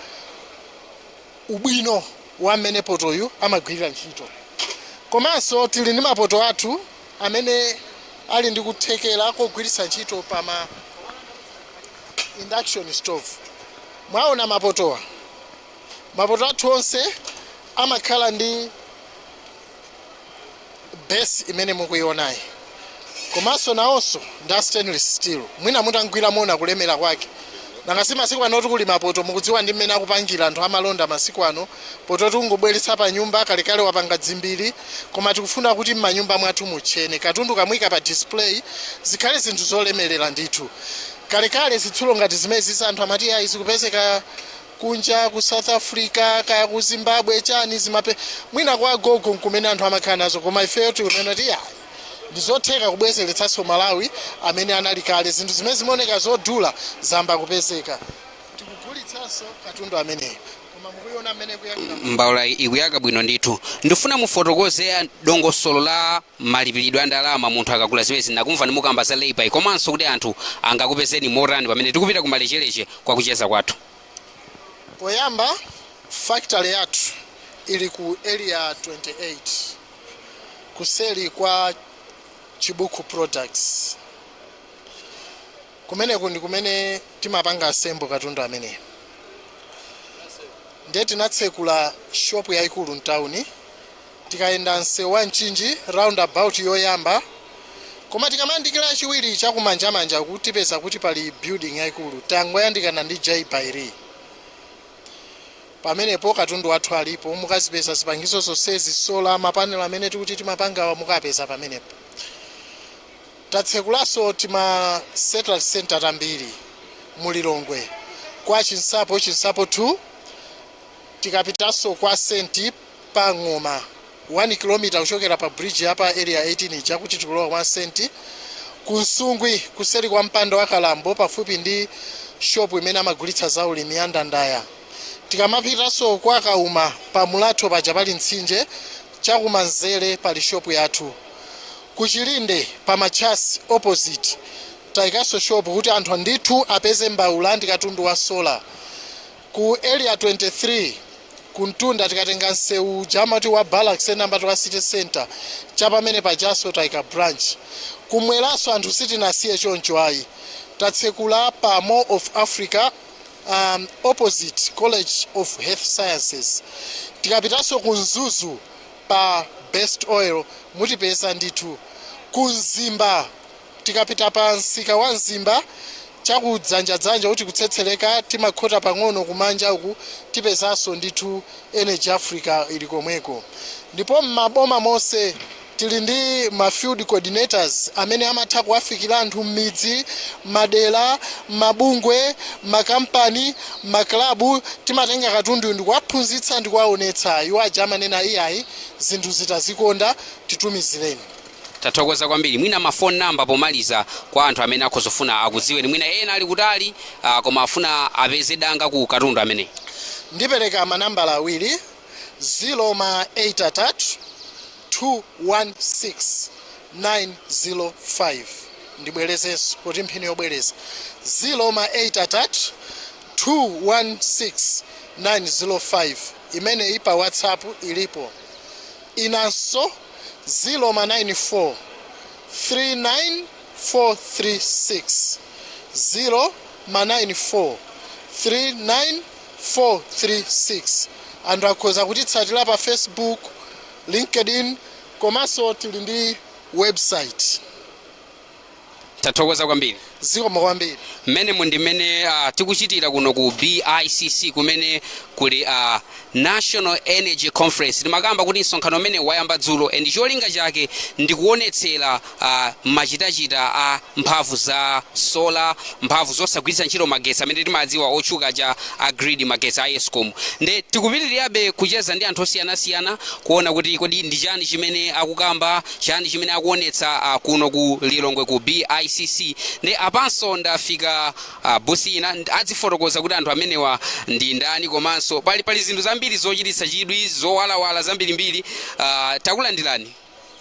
ubwino wa mmene potoyu amagwirira ntchito. Komanso tili ndi mapoto athu amene ali ndi kuthekera kogwiritsa ntchito pa ma induction stove. Mwaona mapotowa, mapoto athu onse amakhala ndi base imene mukuyionayi, komanso nawonso ndi a stainless steel. Mwina mutangwira muona kulemera kwake. Nanga si masiku ano tikuli mapoto, mukudziwa ndi mmene akupangira anthu amalonda masiku ano, poto tikungobweretsa pa nyumba, kalekale wapanga dzimbiri. Koma tikufuna kuti m'manyumba mwathu mutchene, katundu kamuyika pa display, zikhale zinthu zolemerera ndithu. Kalekale zitsulo ngati zimezi anthu amati ayi, zikupezeka kunja ku South Africa, kaya ku Zimbabwe, chani zimape, mwina kwa gogo nkumene anthu amakhala nazo. Koma ifeyo tikunena kuti ayi, ndizotheka kubwezeretsanso Malawi amene anali kale. Zinthu zimene zimaoneka zodula zamba kupezeka. Tikugulitsanso katundu ameneyo, koma mukuiona mmene kuyakira.
Mbawula ikuyaka bwino ndithu. Ndifuna mufotokoze dongosolo la malipiridwe a ndalama munthu akagula zimenezi. Nakumva ndimukamba za layby, komanso kuti anthu angakupezeni motani pamene tikupita kumalechereche kwa kucheza kwathu.
Poyamba, factory yathu ili ku Area 28, kuseli kwa Chibuku Products. Kumeneku ndi kumene timapanga assemble katundu ameneyo. Ndiye tinatsekula shop yayikulu mtawuni, tikayenda msewu wa Mchinji, roundabout yoyamba, koma tikamayandikira yachiwiri chakumanjamanja, kutipeza kuti pali building yayikulu, tangoyandikana ndi Jaibairi. Pamenepo katundu wathu alipo, mukazipeza zipangizo zonsezi, solar, mapanelo amene tikuti timapangawa, mukapeza pamenepo. Tatsekulanso tima satellite center tambiri mulilongwe, kwa Chinsapo, Chinsapo 2, tikapitanso kwa Senti pa Ng'oma, 1 km kuchokera pa bridge ya pa Area 18 ija kuti tikulowa kwa Senti, ku Nsungwi kuseri kwa mpanda wa Kalambo, pafupi ndi shop imene amagulitsa zaulimi ya Ndandaya. Tikamapitanso kwa Kauma, pa Mulatho paja pali mtsinje, chakumanzere pali shop yathu. Kuchilinde pa Machasi opposite tayikanso shop kuti anthu ndithu apeze mbawula ndi katundu wa solar. Ku Area 23 kuntunda, tikatenga msewu jamati wa Barracks nambati wa City Center, chapamene pajaso tayika branch. Kumweranso anthu sitinasiye choncho ayi, tatsekula pa Mall of Africa, opposite College of Health Sciences. Tikapitanso ku Mzuzu pa Best Oil mutipeza ndithu. Ku Mzimba, tikapita pa msika wa Mzimba chakudzanjadzanja kuti kutsetsereka, timakhota pang'ono kumanja uku, tipezanso ndithu Energy Africa ili komweko. Ndipo m'maboma monse Tili ndi ma field coordinators amene amatha kuwafikira anthu m'midzi, madera, mabungwe, makampani, maklabu. Timatenga katundu ndikuwaphunzitsa ndikuwaonetsa. Iwo aja amanena, "Iyayi, zinthu zitazikonda, titumizireni."
Tathokoza kwambiri. Mwina ma phone number pomaliza kwa anthu amene akhozofuna akudziweni, mwina ena ali kutali, koma afuna apeze danga ku katundu amene.
Ndipereka manambala awiri: 0 ma 83 216 905. Ndibwerezenso kuti mphini yobwereza: 0 ma 83 216 905. Imeneyi pa WhatsApp ilipo. Inanso 0 ma 94 39436, 0 ma 94 39436. Anthu akhoza kutitsatira pa Facebook, LinkedIn, komanso tili ndi website.
Tathokoza kwambiri.
Zikomo kwambiri.
Mmene ndi mmene tikuchitira kuno ku BICC, kumene kuli National Energy Conference. Timakamba kuti msonkhano umene wayamba dzulo and cholinga chake ndikuonetsera machitachita a mphamvu za solar, mphamvu zosagwiritsa ntchito magetsi amene timadziwa otchuka cha a grid, magetsi a ESCOM. Nde tikupitirirabe kucheza ndi anthu osiyanasiyana kuona kuti kodi ndi chani chimene akukamba, chani chimene akuonetsa kuno ku Lilongwe ku BICC. Ndi apanso ndafika booth ina, adzifotokoza kuti anthu amenewa ndi ndani, komanso pali zinthu zambiri zochititsa chidwi, zowalawala zambirimbiri. Takulandirani.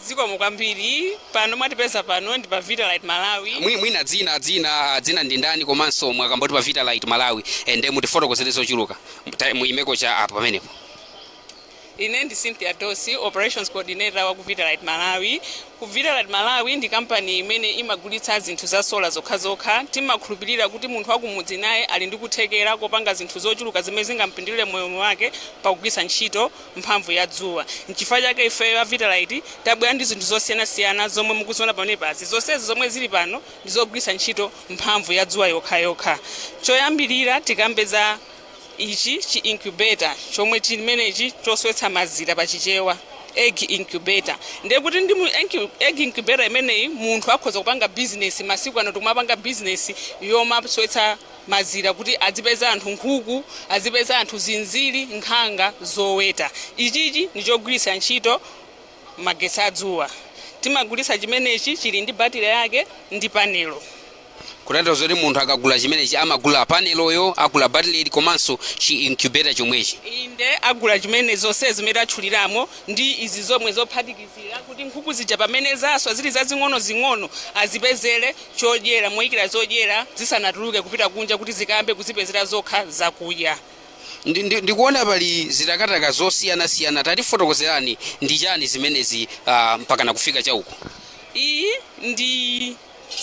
Zikomo kwambiri. Pano mwatipeza pano ndi pa Vitalite Malawi.
Mwina dzina ndi ndani, komanso mwakamboti pa Vitalite Malawi, ende mutifotokozere zochuluka. Muyimeko cha apo pamenepo.
Ine ndi Cynthia Dosi, operations coordinator wa ku Vitalite Malawi. Ku Vitalite Malawi ndi kampani imene imagulitsa zinthu za solar zokhazokha. Timakhulupirira kuti munthu wakumudzi naye ali ndi kuthekera kopanga zinthu zochuluka zimene zingampindulire moyo wake pakugwiritsa ntchito mphamvu ya dzuwa. Nchifukwa chake ifeyo a Vitalite tabwera ndi zinthu zosiyanasiyana zomwe mukuziona pamenepazi. Zonsezi zomwe zili pano ndi zogwiritsa ntchito mphamvu ya dzuwa yokhayokha. Choyambirira tikambe za ichi chi incubator chomwe chimenechi choswetsa mazira, pachichewa egg incubator. Ndiye kuti ndi mu egg incubator imeneyi munthu akhoza kupanga business. Masiku ano tikumapanga business yomaswetsa mazira kuti azipeza anthu nkhuku, azipeza anthu zinziri, nkhanga zoweta. Ichichi ndi chogwiritsa ntchito magetsi adzuwa. Timagulitsa chimenechi, chili ndi battery yake ndi panelo.
Kutanthauza kuti munthu akagula chimenechi amagula paneloyo, agula battery, komanso chi incubator chomwechi?
Inde, agula chimene zonse zimene atchuliramo ndi izi zomwe zophatikizira kuti nkhuku zija pamene zaswa zili zazing'ono-zing'ono azipezere chodyera, moyikira zodyera zisanatuluke kupita kunja kuti zikambe kuzipezera zokha zakudya.
Ndikuona pali zitakataka zosiyanasiyana. Tatifotokozerani, ndi chani zimenezi mpaka nakufika chauko?
Iyi ndi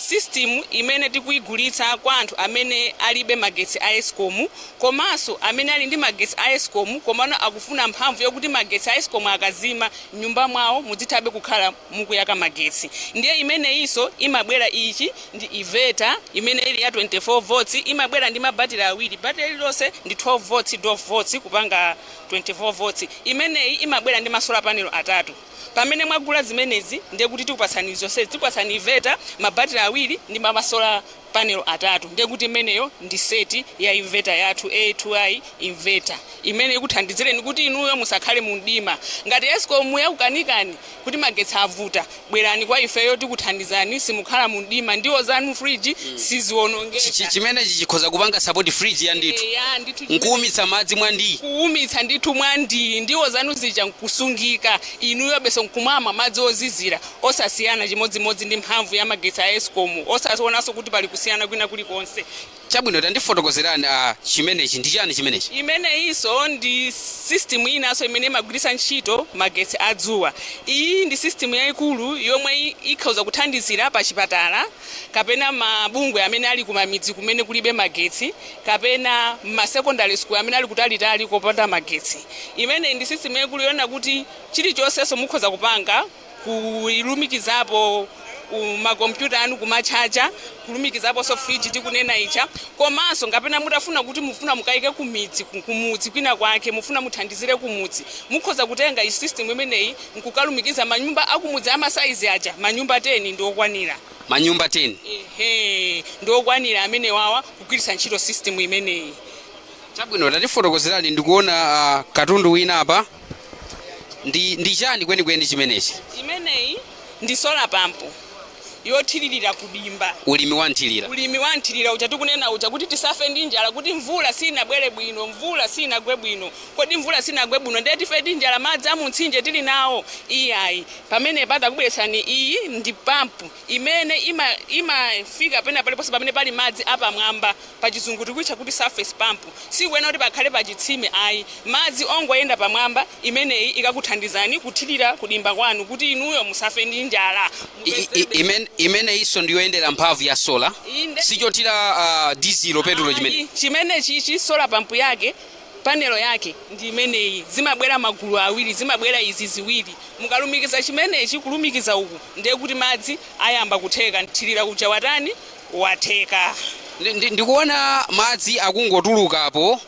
system imene tikuyigulitsa kwa anthu amene alibe magetsi a ESCOM, komanso amene ali ndi magetsi a ESCOM komano akufuna mphamvu yokuti magetsi a ESCOM akazima mnyumba mwawo mudzithabe kukhala mukuyaka magetsi. Ndiye imeneyinso imabwera, ichi ndi inverter imene ili ya 24 volts. Imabwera ndi mabatiri awiri, batiri lililonse ndi 12 volts, 12 volts kupanga 24 volts. Imeneyi imabwera ndi ma solar panel atatu. Pamene mwagula zimenezi ndiye kuti tikupatsani zonse, tikupatsani inverter, mabatiri awiri ndi ma solar panel atatu. Ndiye kuti imeneyo ndi set ya inverter yathu, A2I inverter, imene ikuthandizireni kuti inuyo musakhale mu mdima. Ngati ESCOM yakukanikani kuti magetsi avuta, bwerani kwa ifeyo, tikuthandizani, simukhala mu mdima. Ndiwo zanu, fridge siziwonongeka.
Chimenechi chikhoza kupanga support fridge ya ndithu?
Ya ndithu.
Nkuwumitsa madzi mwandii?
Kuwumitsa ndithu mwandii, ndiwo zanu zija nkusungika, inuyo beso nkumamwa madzi ozizira, osasiyana, chimodzimodzi ndi mphamvu ya magetsi a ESCOM, osaonanso kuti pali kusiyana kwina kulikonse.
Chabwino, tandifotokozerani, chimenechi ndi chani chimenechi?
Imeneyinso ndi system inanso imene imagwiritsa ntchito magetsi adzuwa. Iyi ndi system yayikulu yomwe ikhoza kuthandizira pa chipatala kapena mabungwe amene ali kumamidzi kumene kulibe magetsi, kapena ma secondary school amene ali kutalitali kopanda magetsi. Imeneyi ndi system yayikulu yona kuti chilichonsenso mukhoza kupanga kuilumikizapo. Makompyuta anu kumachaja, kulumikizaponso friji tikunena icha. Komanso ngapena mutafuna kuti mufuna mukayike kumidzi, kumudzi kwina kwake, mufuna muthandizire kumudzi, mukhoza kutenga i system imeneyi nkukalumikiza manyumba akumudzi amasaizi aja. Manyumba 10 ndi okwanira.
Manyumba 10?
Ehe, ndi okwanira amene wawa kugwiritsa ntchito system imeneyi.
Chabwino, tatifotokozerani. Ndikuona katundu wina apa, ndi chani kwenikweni chimenechi?
Imeneyi ndi solar pump yothiririra kudimba.
Ulimi wa nthirira.
Ulimi wa nthirira uja tikunena uja, kuti tisafe ndi njala, kuti mvula sinabwere bwino, mvula sinagwe bwino. Kodi mvula sinagwe bwino, ndiye tife ndi njala, madzi amumtsinje tili nawo? Iyayi. Pamene patakubweretsani, iyi ndi pampu imene imafika pena paliponse pamene pali madzi apamwamba. Pachizungu tikuitcha kuti surface pump. Sikuyenera kuti pakhale pachitsime, ayi. Madzi ongoyenda pamwamba, imeneyi ikakuthandizani kuthirira kudimba kwanu kuti inuyo musafe ndi njala.
Imeneyinso ndiyoyendera mphamvu ya solar?
Inde.
Sichothira dizilo, petulo chimene?
Ayi, chimene chichi, solar pump yake, panelo yake ndi imeneyi. Zimabwera magulu awiri, zimabwera izi ziwiri. Mukalumikiza chimenechi, kulumikiza uku, ndiye kuti madzi ayamba kutheka, nthirira kuja watani, watheka.
Ndikuona madzi akungotulukapo.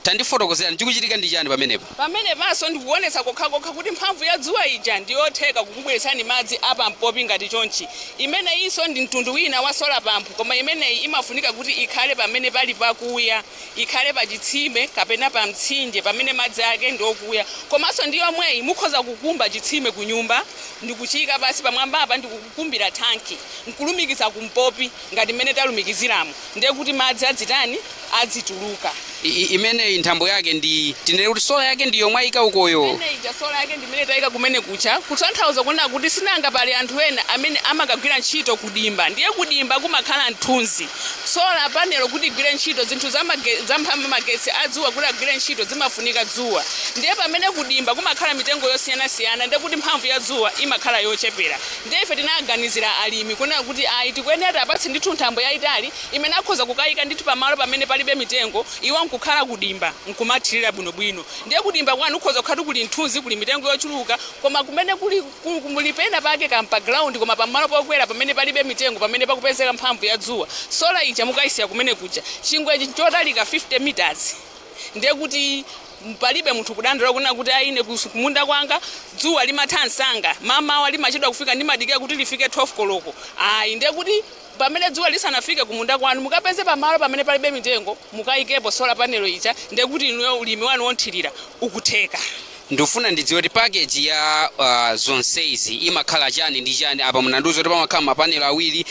Tandifotokozerani, chikuchitika ndi chani pamenepo?
Pamene panso ndikuonetsa kokhakokha kuti mphamvu ya dzuwa ija ndiyotheka kukubweretsani madzi apampopi ngati chonchi. Imeneyinso ndi mtundu wina wa solar pump, koma imeneyi imafunika kuti ikhale pamene pali pakuya, ikhale pa chitsime kapena pa mtsinje pamene madzi ake ndi okuya. Komanso ndi yomweyi mukhoza kukumba chitsime ku nyumba ndikuchiyika pasi pamwambapa, ndikukukumbira thanki, nkulumikiza kumpopi ngati mmene talumikiziramo, ndiye kuti madzi adzitani? Adzituluka.
Imeneyi nthambo yake ndi, tinene kuti solar yake ndi yomwe ayika ukoyo?
Imene ija solar yake ndimene tayika kumene kucha, kutanthauza kunena kuti sinanga pali anthu ena amene amakagwira ntchito kudimba, ndiye kudimba kumakhala mthunzi. Solar panel kuti igwire ntchito, zinthu za mphamvu magetsi adzuwa kuti agwire ntchito, zimafunika dzuwa. Ndiye pamene kudimba kumakhala mitengo yosiyanasiyana, ndiye kuti mphamvu ya dzuwa imakhala yochepera. Ndiye ife tinaganizira alimi kunena kuti ayi, tikuyenera apatse ndithu nthambo yayitali imene akhoza kukayika ndithu pamalo pamene palibe mitengo, iwo nkukhala kudimba nkumathirira bwinobwino. Ndiye kudimba kwanu ukhoza kukhala kuli mthunzi, kuli mitengo yochuluka, koma kumene kuli pena pake kampa ground, koma pamalo pokwera pamene palibe mitengo, pamene pakupezeka mphamvu ya dzuwa, solar ija mukayisiya kumene kuja. Chingwechi chotalika 50 meters, ndiye kuti palibe munthu kudandaula kunena kuti aine kumunda kwanga dzuwa limatha msanga, mamawa limachedwa kufika, ndimadikira kuti lifike 12 koloko. Ayi, ndiye kuti pamene dzuwa lisanafike kumunda kwanu, mukapeze pamalo pamene palibe mitengo, mukayikepo solar panel ija, ndiye kuti inuyo ulimi wanu wonthirira ukutheka.
Ndifuna ndidziwe kuti package ya zonsezi imakhala chani ndi chani? Apa munandiuza kuti pamakhala mapanelo awiri,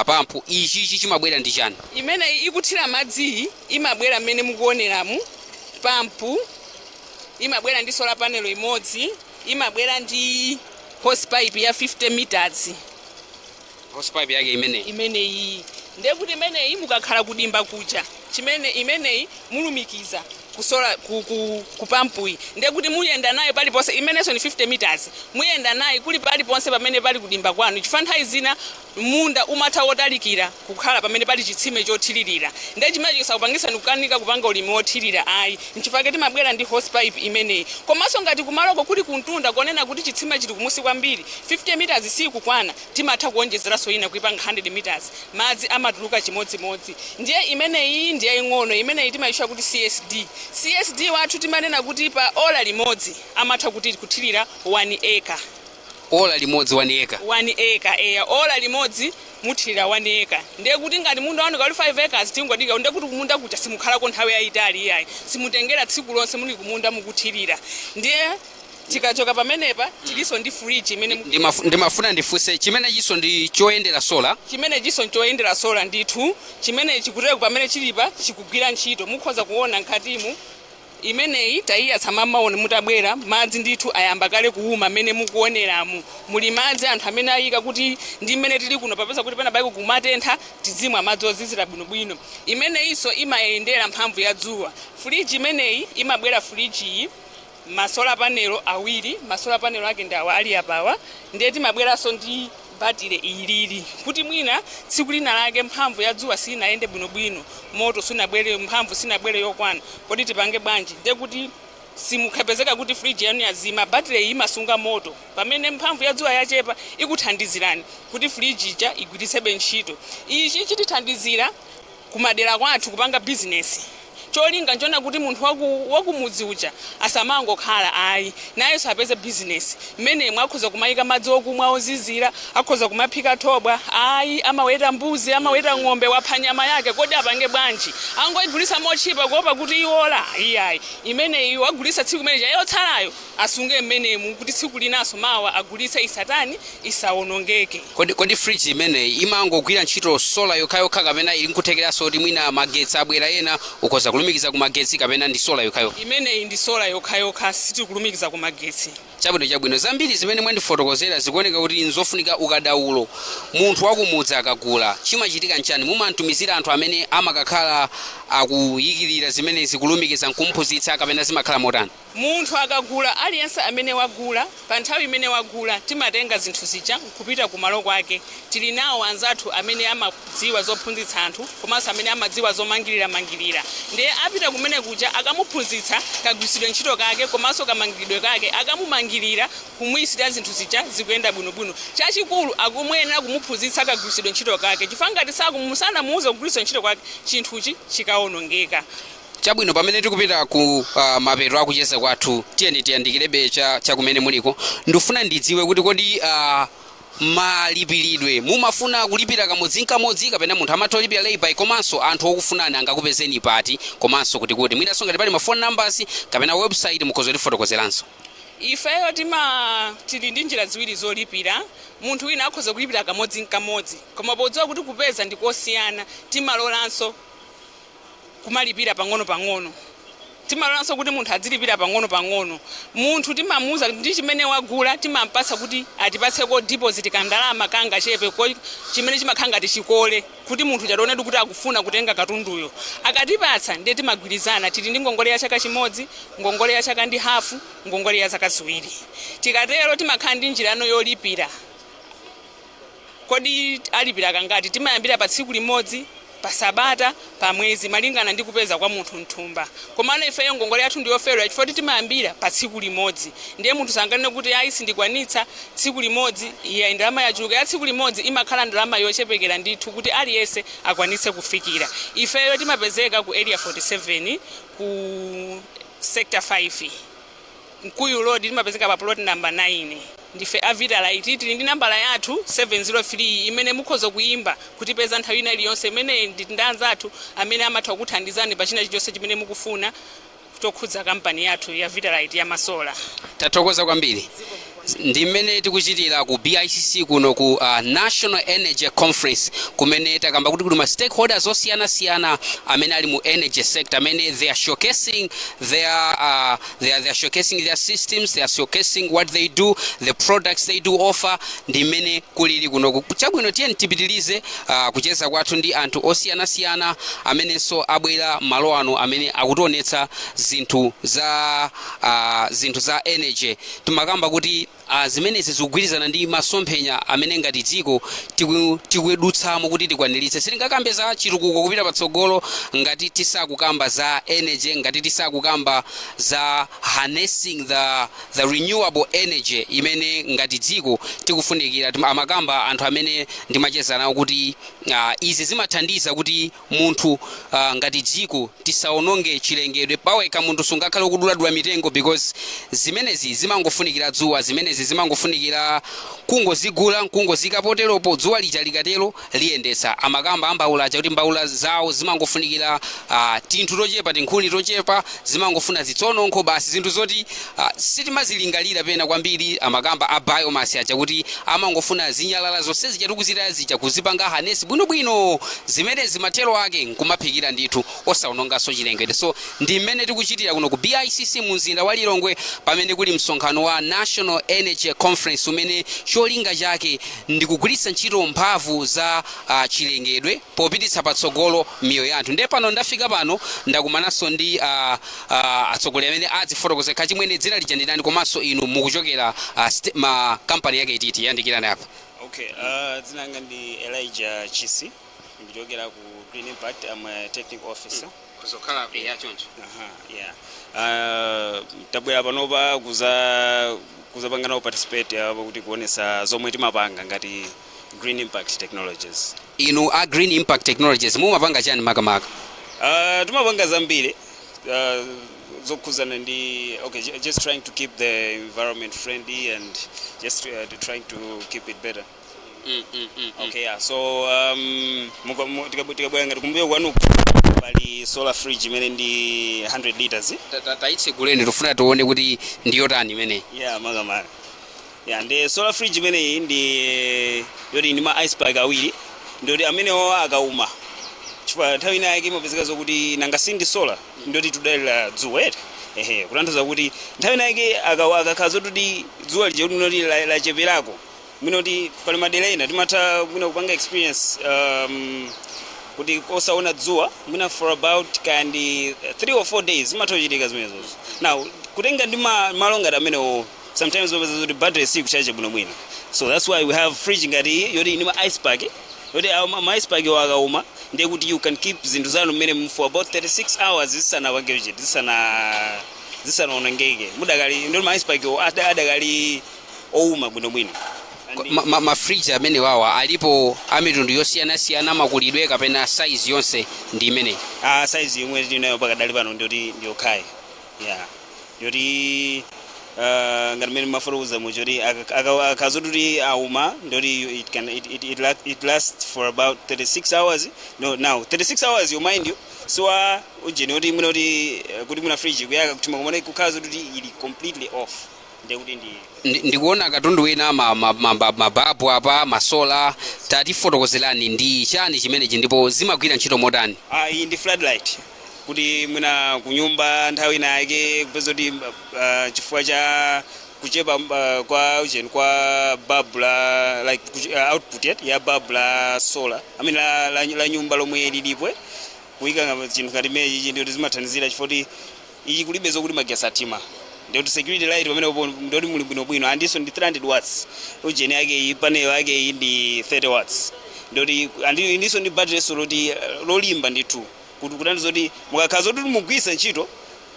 pampu. Ichichi chimabwera ndi chani?
Imene ikuthira madziyi imabwera mmene mukuoneramu: pampu imabwera ndi solar panel imodzi, imabwera ndi hose pipe ya 50 meters.
Hose pipe yake imeneyi?
Imeneyi. Ndiye kuti imeneyi mukakhala kudimba kuja, chimene imeneyi mulumikiza kusola ku pampuyi, ndiye kuti muyenda nayo paliponse. Imenenso ni 50 meters, muyenda nayo kuli paliponse pamene pali kudimba kwanu, chifukwa nthawi zina munda umatha wotalikira kukhala pamene pali chitsime chothiririra, ndiye chimene chisakupangitsani kukanika kupanga ulimi wothirira, ayi. Nchifukwa timabwera ndi hose pipe imeneyi. Komanso ngati kumaloko kuli kuntunda konena kuti chitsime chili kumusi kwambiri, 50 meters sikukwana, timatha kuonjezeranso ina kuipanga 100 meters, madzi amatuluka chimodzimodzi. Ndiye imeneyi ndiye ing'ono. Imeneyi timayitcha kuti CSD. CSD wathu timanena kuti pa ola limodzi amatha kuti kuthirira 1 acre.
Ola limodzi 1 acre?
1 acre, eya. Ola limodzi muthirira 1 acre. Ndiye kuti ngati munda wanu kali 5 acres, tingodika, ndiye kuti kumunda kuja simukhalako nthawi yayitali, iyayi. Simutengera tsiku lonse muli kumunda mukuthirira. Ndiye tikachoka pamenepa, tilinso ndi fridge imene
Ndimafuna ndifunse, chimene chiso ndi choyendera solar?
Chimene chiso nchoyendera solar ndithu. Chimene chikutero pamene chilipa chikugwira ntchito, mukhoza kuona mkhatimu. Imeneyi tayiyatsa mamaoni mutabwera, madzi ndithu ayamba kale kuuma. Mmene mukuoneramu muli madzi anthu amene ayika kuti ndi mmene tili kuno, papeza kuti pena pake kumatentha, tizimwa madzi ozizira bwinobwino. Imeneyinso imayendera mphamvu ya dzuwa. Fridge imeneyi imabwera, fridge iyi, ma solar panel awiri. Ma solar panel ake ndi awa ali apawa. Ndiye timabweranso ndi batire ilili kuti mwina tsiku lina lake mphamvu ya dzuwa sinayende bwinobwino, moto sunabwere, mphamvu sinabwere yokwana, kodi tipange bwanji? Ndiye kuti Simukhapezeka kuti friji yanu yazima. Battery imasunga moto pamene mphamvu ya dzuwa yachepa, ikuthandizirani kuti friji ija igwiritsebe ntchito. Ichi chitithandizira kumadera kwathu kupanga bizinesi. Cholinga nchona kuti munthu wakumudzi uja asamangokhala ayi, nayenso apeze bizinesi mmenemo. Akhoza kumayika madzi okumwa ozizira, akhoza kumaphika thobwa. Ayi, amaweta mbuzi, amaweta ng'ombe, wapha nyama yake, kodi apange bwanji? Angoigulisa mochipa kuopa kuti iwola? Iyayi, imeneyi wagulisa tsiku imene yotsalayo asunge mmenemu kuti tsiku linaso mawa agulitse, isatani, isawonongeke.
Kodi fridge imeneyi imangogwira ntchito solar yokhayokha, kapena ili nkuthekeranso kuti mwina magetsi abwera ena, ukhoza kulumikiza ku magetsi, kapena ndi solar yokhayokha?
Imeneyi ndi solar yokhayokha, sitikulumikiza ku magetsi.
Chabwino. Zambiri zimene mwandifotokozera zikuoneka kuti nzofunika ukadaulo. Munthu wakumudzi akagula, chimachitika nchani? Mumantumizira anthu amene amakakhala akuyikirira zimenezi, kulumikiza nkumphunzitsa, kapena zimakhala motani?
Munthu akagula, aliyense amene wagula, pa nthawi imene wagula timatenga zinthu zija nkupita kumalo kwake. Tili nawo anzathu amene amadziwa zophunzitsa anthu komanso amene amadziwa zomangirira-mangirira. Ndiye apita kumene kuja, akamuphunzitsa kagwiritsidwe ntchito kake komanso kamangiridwe kake, akamumangirira, kumuyisira zinthu zija zikuyenda bwinobwino. Chachikulu akumuyenera kumuphunzitsa kagwiritsidwe ntchito kake, chifukwa ngati sakumusanamuuze kugwiritsa ntchito kwake, chinthuchi chikawonongeka.
Chabwino, pamene tikupita ku mapeto akucheza kwathu, tiyeni tiyandikirebe cha kumene muliko. Ndifuna ndidziwe kuti kodi malipiridwe mumafuna kulipira kamodzi nkamodzi, kapena munthu amatha kulipira lay-by? Komanso anthu okufunani angakupezeni pati, komanso kuti mwinanso ngati pali ma phone numbers kapena website, mukhoza kutifotokozeranso?
Ifeyo tili ndi njira ziwiri zolipira. Munthu wina akhoza kulipira kamodzi nkamodzi, koma podziwa kuti kupeza ndi kosiyana, timalolanso kumalipira pang'ono-pang'ono. Timalolanso kuti munthu adzilipira pang'ono-pang'ono. Munthu timamuuza ndi chimene wagula, timampatsa kuti atipatseko deposit, kandalama kangachepe chimene chimakhala ngati chikole kuti munthu chationedi kuti akufuna kutenga katunduyo. Akatipatsa ndiye timagwirizana. Tili ndi ngongole ya chaka chimodzi, ngongole ya chaka ndi hafu, ngongole ya zaka 2. Tikatero timakhala ndi njirano yolipira. Kodi alipira kangati? Timayambira pa tsiku limodzi, pa sabata, pa mwezi, malingana ndi kupeza kwa munthu mthumba. Komano ifeyo ngongole yathu ndiyofewa chifukwa timayambira pa tsiku limodzi. Ndiye munthu sanganene kuti, "Ayi, sindikwanitsa tsiku limodzi." Iye ndalama yachuluka. Ya tsiku limodzi imakhala ndalama yochepekera ndithu kuti aliyense akwanitse kufikira. Ifeyo timapezeka ku Area 47, ku Sector 5, Mkuyu Road. Timapezeka pa plot number 9. Ndife a Vitalite. Tili ndi nambala yathu 703 imene mukhoza kuyimba kutipeza nthawi ina iliyonse, imene ndi anzathu amene amatha kukuthandizani pa china chilichonse chimene mukufuna chokhudza kampani yathu ya Vitalite ya ma solar.
Tathokoza kwambiri. Ndi mmene tikuchitira ku BICC kuno ku National Energy Conference, kumene takamba kuti kuli ma stakeholders osiyanasiyana amene ali mu energy sector, amene they are showcasing their systems, they are showcasing what they do, the products they do offer. Ndi mmene kulili kunoku. Chabwino, tiyeni tipitilize kucheza kwathu ndi anthu osiyanasiyana amenenso abwera malo ano, amene akutionetsa zinthu za energy. Timakamba kuti zimenezi zikugwirizana ndi masomphenya amene ngati dziko tikudutsamo kuti tikwaniritse. Sitingakambe za chitukuko kupita patsogolo ngati tisakukamba za energy, ngati tisakukamba za harnessing the renewable energy imene ngati dziko tikufunikira. Amakamba anthu amene ndimacheza nawo kuti izi zimathandiza kuti munthu ngati dziko tisaononge chilengedwe. Pawekha munthu sungakhale ukuduladula mitengo, because zimenezi zimangofunikira dzuwa, zimenezi zimangofunikira kungozigula nkungozika poteropo, dzuwa lija likatero liyendetsa. Amakamba ambawula aja kuti mbawula zawo zimangofunikira tinthu tochepa, tinkhuni tochepa, zimangofuna zitsononkho basi, zinthu zoti sitimazilingalira pena kwambiri. Amakamba a biomass aja kuti amangofuna zinyalala zonse zija tikuzitaya zija, kuzipanga harness bwinobwino, zimene zimathero ake nkumaphikira ndithu, osaononganso chilengedwe. So ndi mmene tikuchitira kuno ku BICC mu mzinda wa Lilongwe, pamene kuli msonkhano wa National Energy Conference, umene cholinga chake ndi kugwiritsa ntchito mphamvu za chilengedwe popititsa patsogolo miyoyo ya anthu. Ndiye pano ndafika pano, ndakumananso ndi atsogoleri amene adzifotokoze. Kachimwene, dzina lija ndi ndani, komanso inu mukuchokera ma kampani yake ititi? Yandikirani apa.
Okay, dzina langa ndi Elijah Chisi, ndikuchokera ku Green Impact. I'm a technical officer.
Kuzokhala ya choncho.
Aha, yeah. Tabwera panopa kuzapanga nawo participate apo kuti kuonesa zomwe timapanga ngati Green Impact Technologies.
Inu a Green Impact Technologies mumapanga chani makamaka?
Timapanga zambiri zokhuzana ndi, okay, just trying to keep the environment friendly and just trying to keep it better. Okay, yeah. So tikabwera ngati kumbuyo kwanuku pali solar fridge imene ndi 100 liters.
Tayitseguleni, tifuna tione kuti ndiyotani imeneyi.
Yeah, makamaka, yeah, ndi solar fridge imeneyi ndi yoti ndi ma ice pack awiri, ndiyoti amenewo akauma, chifukwa nthawi ina yake imapezeka zokuti nanga sindi solar, ndiyoti tudalira dzuwa ete, ehe, kutanthauza kuti nthawi ina yake akakhala zoti dzuwa lija kuti noti lacheperako, mwina kuti pali madera ena timatha mwina kupanga experience kuti osaona dzuwa mwina for about kandi 3 or 4 days, zimatha kuchitika zimenezozo. Now kutenga ndi malo ngati amenewo, sometimes upeza kuti battery sikuchaje bwinobwino, so that's why we have fridge ngati iyi yoti ndi ma ice pack, yoti ma ice pack akauma ndiye kuti you can keep zinthu zanu mmene for about 36 hours zisanapange chiti, zisanaonongeke, mudakali ndi ma ice pack adakali owuma bwinobwino.
Ma fridge amene wawa alipo amitundu yosiyanasiyana, makulidwe kapena size yonse ndi imeneyi?
Ah, size yomwe tili nayo pakadali pano ndiyoti ndiyokhayi, yeah, ndiyoti ngati mmene mafotokoza muchoti akazoti auma, ndiyoti it can it, it, it, it lasts for about 36 hours. No, now 36 hours, you mind you, so ujeni kuti mwina kuti mwina fridge kuyaka kutima kumene kukhala zoti ili completely off, ndiye kuti ndi
Ndikuona katundu wina, mababu apa, ma solar. Tatifotokozerani ndi chani chimenechi ndipo zimagwira ntchito motani?
Ah, iyi ndi floodlight, kuti mwina kunyumba nthawi ina yake kupeza kuti chifukwa cha kuchepa kwa ujeni kwa bulb la like output yet ya bulb la solar, I mean la nyumba lomwe lilipo, kuyika chinthu ngati imenechi ichi ndiyoti zimathandizira, chifukwa kuti iyi kulibe zokuti magesi atima, ndiyoti security light pamenepo ndiyoti muli bwinobwino. Andinso ndi 300 watts ujeni yake iyi, panel yake iyi ndi 30 watts, ndiyoti ndinso ndi battery so loti lolimba ndithu, kuti kutandiza kuti mukakhala zoti mugwiritsa ntchito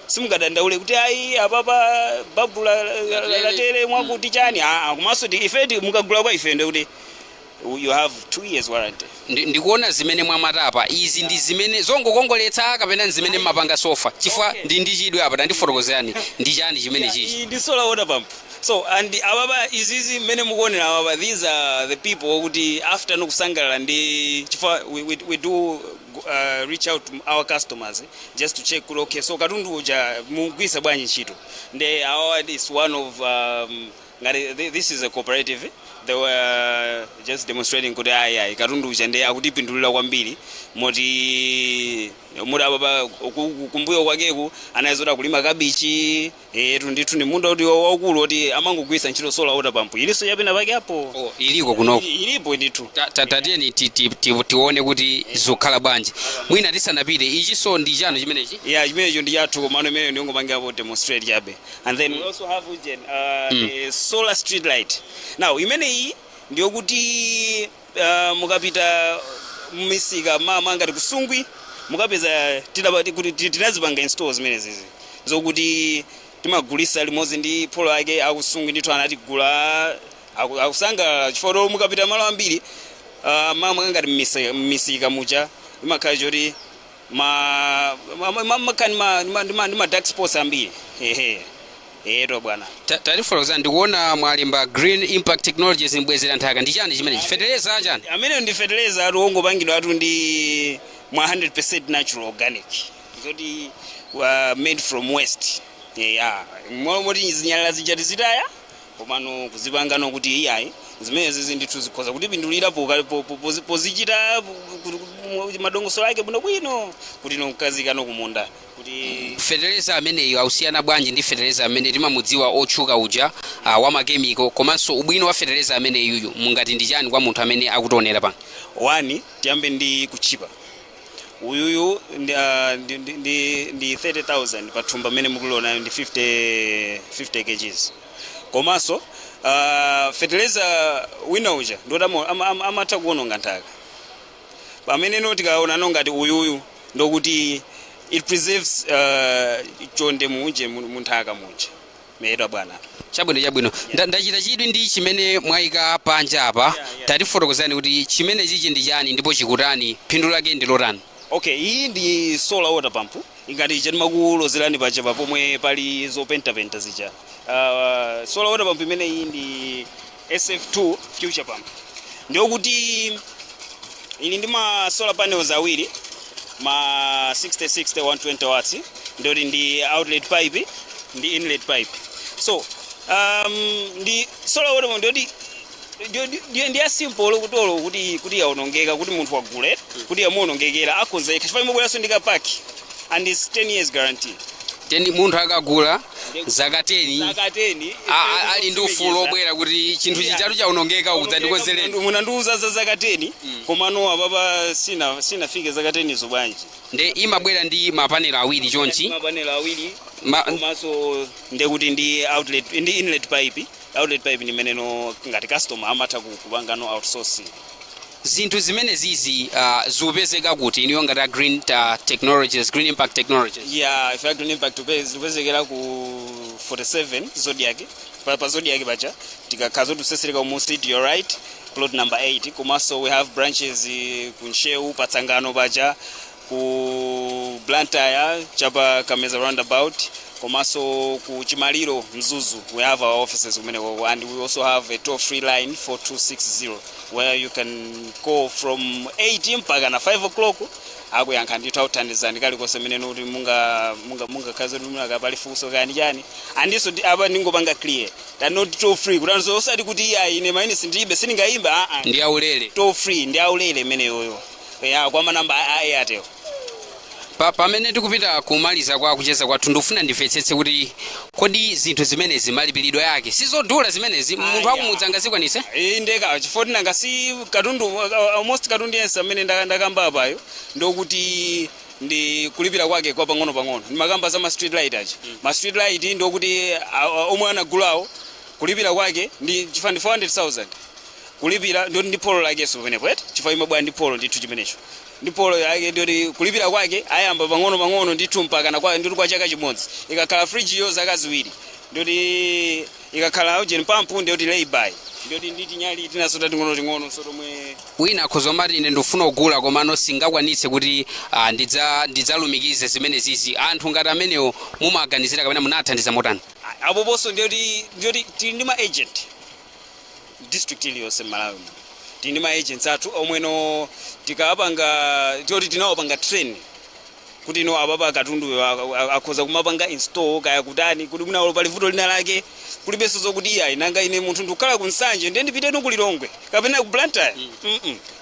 simungadandaule kuti ayi, apapa babu latere mwakuti chani. Ah, komanso ife mukagula kwa ife ndikuti you have 2 years warranty.
Ndikuona zimene mwamatapa izi, ndi zimene zongokongoletsa kapena zimene mmapanga sofa? Chifukwa ndi chidwi apa, tandifotokozerani ndi chani chimene chichi?
Iyi ndi solar water pump. So and ababa izizi mmene mukuonera ababa, these are the people wokuti after nokusangalala ndi, chifukwa we do reach out to our customers just to check kuti okay, so katundu uja mugwisa bwanji ntchito. Nde awa is one of ngati this is a cooperative. They were just demonstrating kuti ayi, ayi, katundu uja ndi akutipindulira kwambiri, moti apa kumbuyo kwakeku anayezota kulima kabichi etu ndithu, ndi munda kuti waukulu oti amangogwisa ntchito solar water pump ilinso chapena pake apo.
Oh, iliko kunoko?
Ilipo ndithu.
Tatiyeni tione kuti zikukhala bwanji. Mwina tisanapite, ichinso ndi chanu chimenechi?
Yeah, chimenecho ndi chathu, komano imeneyo ndiyongopangapo demonstrate chabe. And then we also have ujeni the solar street light. Now imeneyi ndiyokuti mukapita mmisika mama ngati kusungwi mukapeza kuti tinazipanga install zimene zizi, zokuti timagulisa limodzi ndi polo ake akusungwi ndithu, anatigula akusangalala chifukwa mukapita malo ambiri mama ngati mmisika muja imakhala choti ma ma- ma- ma- makhani ma dark spots ambiri, ehe, eto bwana.
Tatifotokoza, ndikuona mwalemba Green Impact Technologies, mbwezera nthaka. Ndi chani chimenechi? Fetereza chani?
Amene ndi fertilizer atu wongopangidwa atu ndi mwa 100% natural organic, zoti made from waste, yeah, moti zinyalala zija tizitaya, komano kuzipangano kuti iyayi, zimene zizi ndithu zikhoza kutipindulira pozichita madongosolo ake bwinobwino, kuti nokukazikano kumunda kuti
Fetereza ameneyo ausiyana bwanji ndi fetereza amene timamudziwa otchuka uja wa makemiko? Komanso ubwino wa fetereza ameneyuyu mungati ndi chani kwa munthu amene akutionera pano?
One, tiyambe ndi kuchipa. Uyuyu ndi 30,000 pa thumba mmene mukuliona, ndi 50 kgs. Komanso fertilizer wina uja ndoti amatha kuononga nthaka, pamene no tikaona no ngati uyuyu ndokuti It preserves chonde munje munthaka munje meedwa bwana.
Chabwino. Ndachita chidwi ndi chimene mwayika panja apa. Tatifotokozani kuti chimene chichi ndi chani ndipo chikutani, phindu lake ndi lotani?
Okay, iyi ndi solar water pump, ingati ija timakulozerani paja pa pomwe pali zopentapenta zija. Solar water pump imene iyi ndi SF2 Future Pump, ndiyokuti ili ndi ma solar panels awiri, ma 60 60 120 watts, ndiyoti ndi outlet pipe ndi inlet pipe. So ndi solar water pump, ndiyoti ndi ya simple kutolo kuti yaonongeka, kuti munthu wagule kuti yamuonongekera akonza yekha, chifukwa imabweranso ndi kapaki and it's 10 years guarantee.
10, munthu akagula zaka 10?
Zaka 10.
Ali ndi ufulu obwera kuti chinthu chichatu chaonongeka, udzandikonzereni.
Munandiuza za zaka 10, komano apapa sinafike zaka 10 zo bwanji?
Nde imabwera ndi mapanelo awiri chonchi?
Mapanelo awiri, komanso ndekuti ndi outlet ndi inlet pipe. Outlet pipe ndi imeneno ngati customer amatha kupanga no outsourcing.
Zinthu zimene zizi zikupezeka kuti, iniyo ngati a Green Technologies, Green Impact Technologies?
Yeah, ife Green Impact tupezekera ku 47 Zodiac, pa Zodiac pacha, tikakhaza kuti usesereka kumusi to your right, plot number 8. Komanso we have branches ku Ntcheu patsangano paja, ku Blantyre chapa Kameza roundabout, komanso ku Chimaliro Mzuzu. We have our offices kumeneko, and we also have a toll free line 4260 where you can call from 8 mpaka na 5 o'clock. Akuyankha ndithu, akuthandizani kalikonse mene kuti munga kuti munga funso kani chani. Andiso apa ndingopanga clear that not toll free kuti anso osati kuti iya, ine maini sindilibe, sindingayimba, ah ah.
Ndi aulere?
Toll free ndi aulere imeneyoyo ya kwa manamba a Airtel.
Pamene tikupita kumaliza kwa kucheza kwathu, ndikufuna ndimvetsetse kuti kodi zinthu zimenezi malipiridwe yake sizodula zimenezi, munthu akumudzi angazikwanise?
Indeka, chifukwa tinanga si katundu, almost katundu yense amene ndakamba apayo ndokuti ndi kulipira kwake kwa pang'ono pang'ono. Ndimakamba za ma street light aja. Ma street light ndokuti omwe anagulawo kulipira kwake ndi chifukwa ndi 400,000 kulipira, ndoti ndi polo lakenso pamenepo eti, chifukwa imabwera ndi polo ndithu. Chimenecho ndi polo yake, ndoti kulipira kwake ayamba pang'ono pang'ono ndithu mpaka na kwa ndoti kwa chaka chimodzi. Ikakhala fridge yo, zaka 2. Ndoti ikakhala ujeni pump, ndoti lay-by, ndoti ndi tinyali tinaso tating'ono ting'ono so tomwe.
Wina akhoza mati ine ndikufuna kugula komano singakwanitse kuti ndidzalumikize zimene zizi. Anthu ngati amenewo mumaganizira kapena munathandiza motani?
Apo ponso ndiyoti tili ndi ma agent district iliyonse m'Malawi muno. Tili ndi ma agents athu omweno tikawapanga tiyoti tinawapanga train kuti ino apapa katundu akhoza kumapanga install kaya kutani, kuti mwina pali vuto lina lake, kulibenso zokuti iya, inanga ine munthu ndikukhala ku Nsanje, ndiye ndipiteno ku Lilongwe kapena ku Blantyre.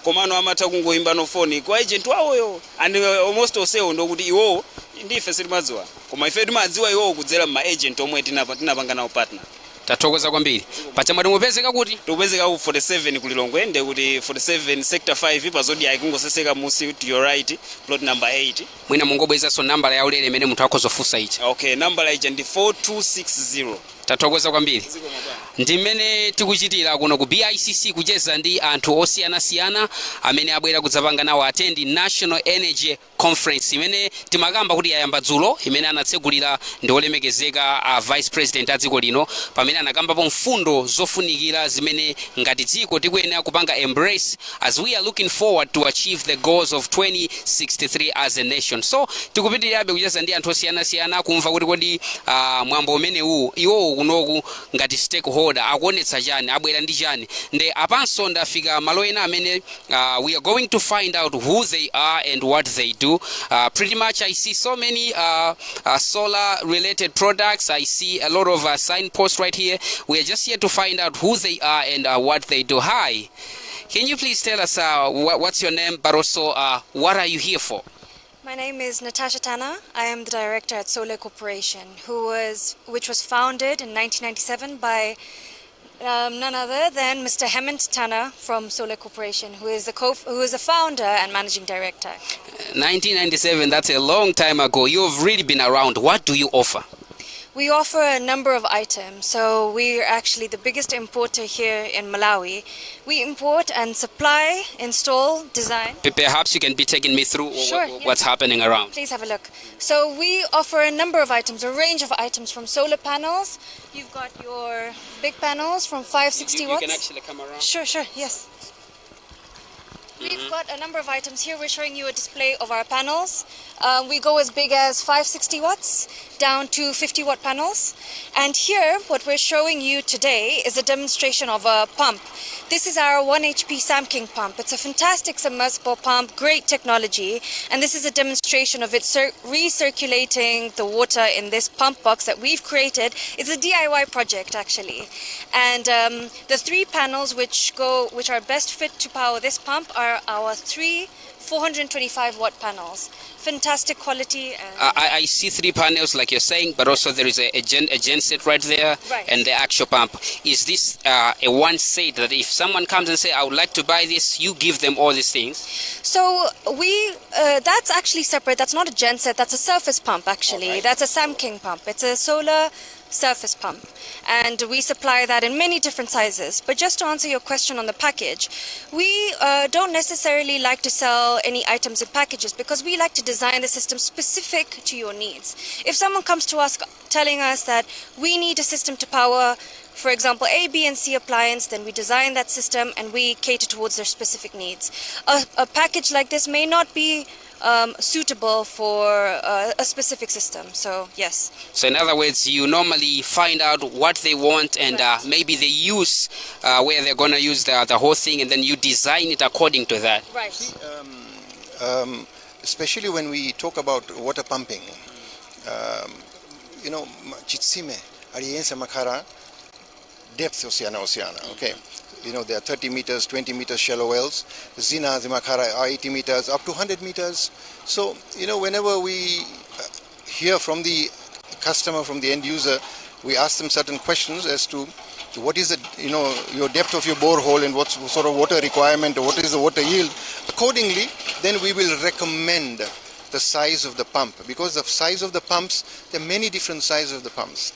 Komano amatha kungoyimba no phone kwa agent wawoyo, and almost onsewo ndokuti iwowo ndife sitimadziwa, koma ife timadziwa iwowo kudzera ma agent omwe tinapanga nawo partner.
Tathokoza kwambiri. Pachamwati mupezeka kuti?
Tikupezeka ku 47 ku Lilongwe, ndekuti 47 sector 5 pa Zodiac, kungoseseka musi to your right, plot number 8.
Mwina mungobwezanso nambala ya ulere imene munthu akhoza kufunsa ichi.
Okay, nambala ija ndi 4260.
Tathokoza kwambiri. Ndi mmene tikuchitira kuno ku BICC, kucheza ndi anthu osiyanasiyana amene abwera kudzapanga nawo attend National Energy Conference imene timakamba kuti yayamba dzulo, imene anatsegulira ndi olemekezeka a Vice President a dziko lino, pamene anakambapo mfundo zofunikira zimene ngati dziko tikuyenera kupanga embrace as we are looking forward to achieve the goals of 2063 as a nation. So tikupitirirabe kucheza ndi anthu osiyanasiyana kumva kuti kodi mwambo umenewu iwowo kunoku ngati stakeholder akuonetsa chani, abwera ndi chani. Nde apanso ndafika malo ena amene we are going to find out who they are and what they do. Pretty much I see so many solar related products. I see a lot of signposts right here. We are just here to find out who they are and what they do. Hi, can you please tell us what's your name, but also what are you here for?
My name is Natasha Tanna. I am the director at Solar Corporation, which was founded in 1997 by none other than Mr. Hemant Tanna from Solar Corporation, who is the founder and managing director.
1997, that's a long time ago. You've really been around. What do you offer?
We offer a number of items. So we are actually the biggest importer here in Malawi. We import and supply, install, design.
Perhaps you can be taking me through
Sure, yeah.
what's happening around.
Please have a look. So we offer a number of items, a range of items from solar panels. You've got your big panels from 560
You
watts.
can actually come around.
Sure, yes. We've got a number of items here. We're showing you a display of our panels. We go as big as 560 watts down to 50 watt panels. And here, what we're showing you today is a demonstration of a pump. This is our 1 HP Samking pump. It's a fantastic submersible pump, great technology. And this is a demonstration of it recirculating the water in this pump box that we've created. It's a DIY project, actually. And the three panels which are best fit to power this pump are our three 425 watt panels. Fantastic quality. And
I see three panels, like you're saying, but also there is a gen set right there and the actual pump. Is this a one set that if someone comes and say, "I would like to buy this," you give them all these things?
So we that's actually separate. That's not a gen set. That's a surface pump, actually. That's a Samking pump. It's a solar surface pump, and we supply that in many different sizes. But just to answer your question on the package, we don't necessarily like to sell any items in packages because we like to design the system specific to your needs. If someone comes to us telling us that we need a system to power, for example, A, B, and C appliance, then we design that system and we cater towards their specific needs. A package like this may not be suitable for a specific system. So, yes.
So in other words, you normally find out what they want and maybe they use where they're going to use the whole thing, and then you design it according to that.
Right.
Especially when we talk about water pumping, chitsime aliyense amakhala depth osiyana osiyana, okay? There are 30 meters, 20 meters shallow wells. Zina zimakhala 80 meters, up to 100 meters. So, whenever we hear from the customer, from the end user, we ask them certain questions as to what is your depth of your borehole and what sort of water requirement or what is the water yield. Accordingly, then we will recommend the size of the pump, because the size of the pumps, there are many different sizes of the pumps.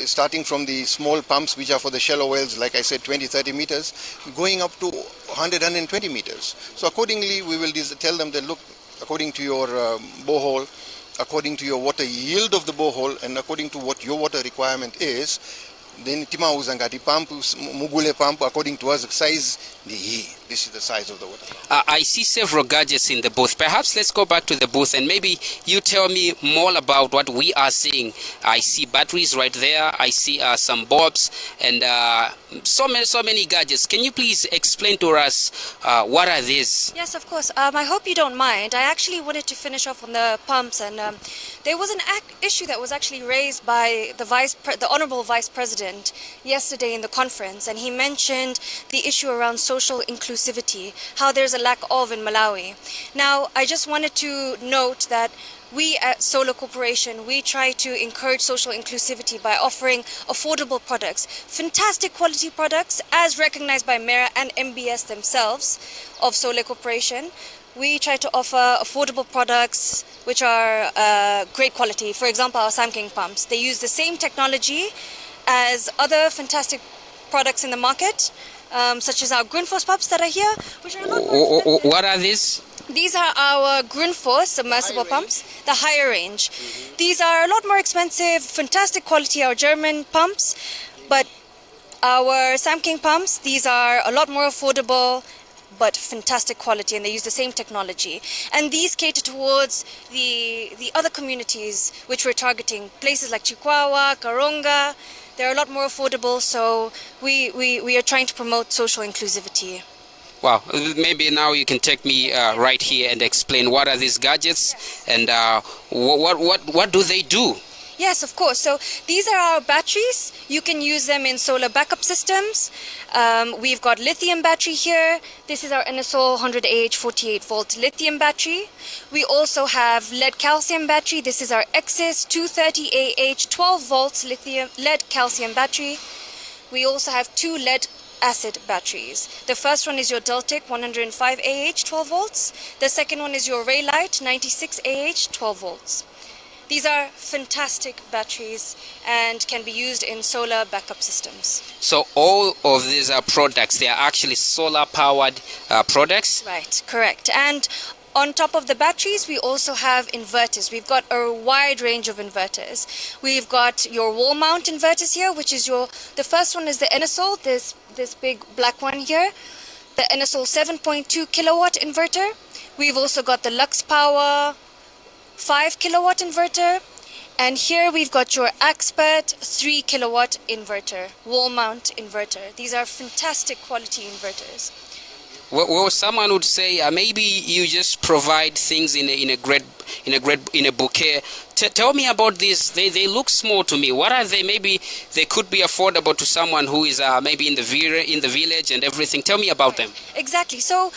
Starting from the small pumps, which are for the shallow wells, like I said, 20, 30 meters, going up to 100, 120 meters. So accordingly, we will tell them that, look, according to your borehole, according to your water yield of the borehole, and according to what your water requirement is, then timauza ngati pump, mugule pump, according to us, size ndi iyi. This is the size of the water pump.
I see several gadgets in the booth. Perhaps let's go back to the booth and maybe you tell me more about what we are seeing. I see batteries right there. I see some bulbs and so many, so many gadgets. Can you please explain to us what are these?
Yes, of course. I hope you don't mind. I actually wanted to finish off on the pumps, and there was an issue that was actually raised by the Honorable Vice President yesterday in the conference, and he mentioned the issue around social inclusivity, how there's a lack of in Malawi. Now, I just wanted to note that we at Solar Corporation, we try to encourage social inclusivity by offering affordable products, fantastic quality products as recognized by MERA and MBS themselves of Solar Corporation. We try to offer affordable products which are great quality. For example, our Samking pumps. They use the same technology as other fantastic products in the market, such as our Grundfos pumps that are here, which are a lot more expensive.
What are these?
These are our Grundfos submersible pumps, the higher range. These are a lot more expensive, fantastic quality, our German pumps, but our Samking pumps, these are a lot more affordable, but fantastic quality, and they use the same technology. And these cater towards the other communities which we're targeting, places like Chikwawa, Karonga. They're a lot more affordable, so we are trying to promote social inclusivity.
Wow, maybe now you can take me right here and explain what are these gadgets and what do they do?
Yes, of course. So these are our batteries. You can use them in solar backup systems. We've got lithium battery here. This is our Enesol 100 AH 48 volt lithium battery. We also have lead calcium battery. This is our Exis 230 AH 12 volts lithium lead calcium battery. We also have two lead acid batteries. The first one is your Deltic 105 AH 12 volts. The second one is your Raylight 96 AH 12 volts. These are fantastic batteries and can be used in solar backup systems.
So all of these are products, they are actually solar powered products.
Right, correct. And on top of the batteries, we also have inverters. We've got a wide range of inverters. We've got your wall mount inverters here, which is the first one is the Enesol, this big black one here. The Enesol 7.2 kilowatt inverter. We've also got the Lux Power 5 kilowatt inverter. And here we've got your Axpert 3 kilowatt inverter, wall mount inverter. These are fantastic quality inverters.
Well, someone would say maybe you just provide things in a bouquet. Tell me about these. They look small to me. What are they? Maybe they could be affordable to someone who is maybe in the village and everything. Tell me about them.
Exactly. So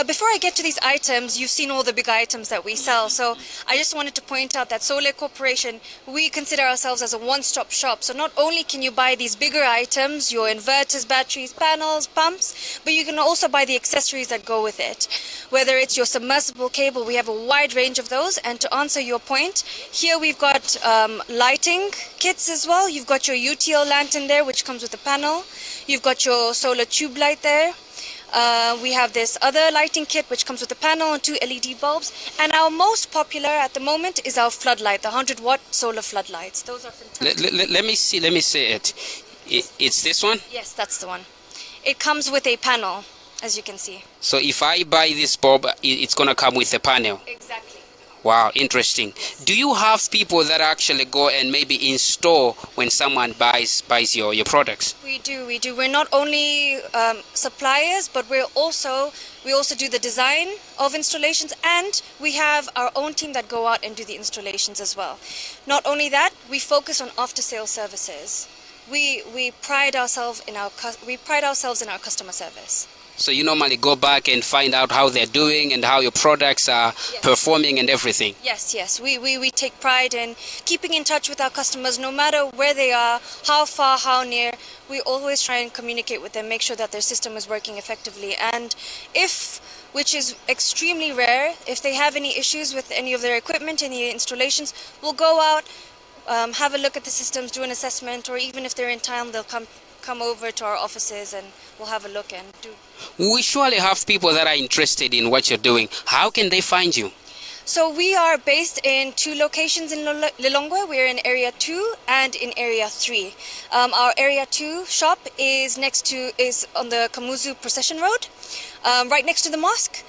before I get to these items, you've seen all the big items that we sell. So I just wanted to point out that Solar Corporation, we consider ourselves as a one-stop shop. So not only can you buy these bigger items, your inverters, batteries, panels, pumps, but you can also buy the accessories that go with it. Whether it's your submersible cable, we have a wide range of those. And to answer your point, here we've got lighting kits as well. You've got your UTL lantern there, which comes with a panel. You've got your solar tube light there. We have this other lighting kit which comes with a panel and two LED bulbs. And our most popular at the moment is our floodlight, the 100-watt solar floodlights. Those are fantastic.
Let me see. Let me see it. It's this one.
Yes, that's the one. It comes with a panel, as you can see.
So if I buy this bulb, it's gonna come with a panel.
Exactly.
Wow, interesting. Do you have people that actually go and maybe install when someone buys your products?
We do, we do. We're not only suppliers, but we also do the design of installations, and we have our own team that go out and do the installations as well. Not only that, we focus on after-sale services. We pride ourselves in our customer service.
So you normally go back and find out how they're doing and how your products are performing and everything.
Yes. We take pride in keeping in touch with our customers no matter where they are, how far, how near. We always try and communicate with them, make sure that their system is working effectively. And if, which is extremely rare, if they have any issues with any of their equipment, any installations, we'll go out, have a look at the systems, do an assessment, or even if they're in town, they'll come over to our offices and we'll have a look and do.
We surely have people that are interested in what you're doing. How can they find you?
So we are based in two locations in Lilongwe. We're in Area 2 and in Area 3. Our Area 2 shop is on the Kamuzu Procession Road, right next to the mosque.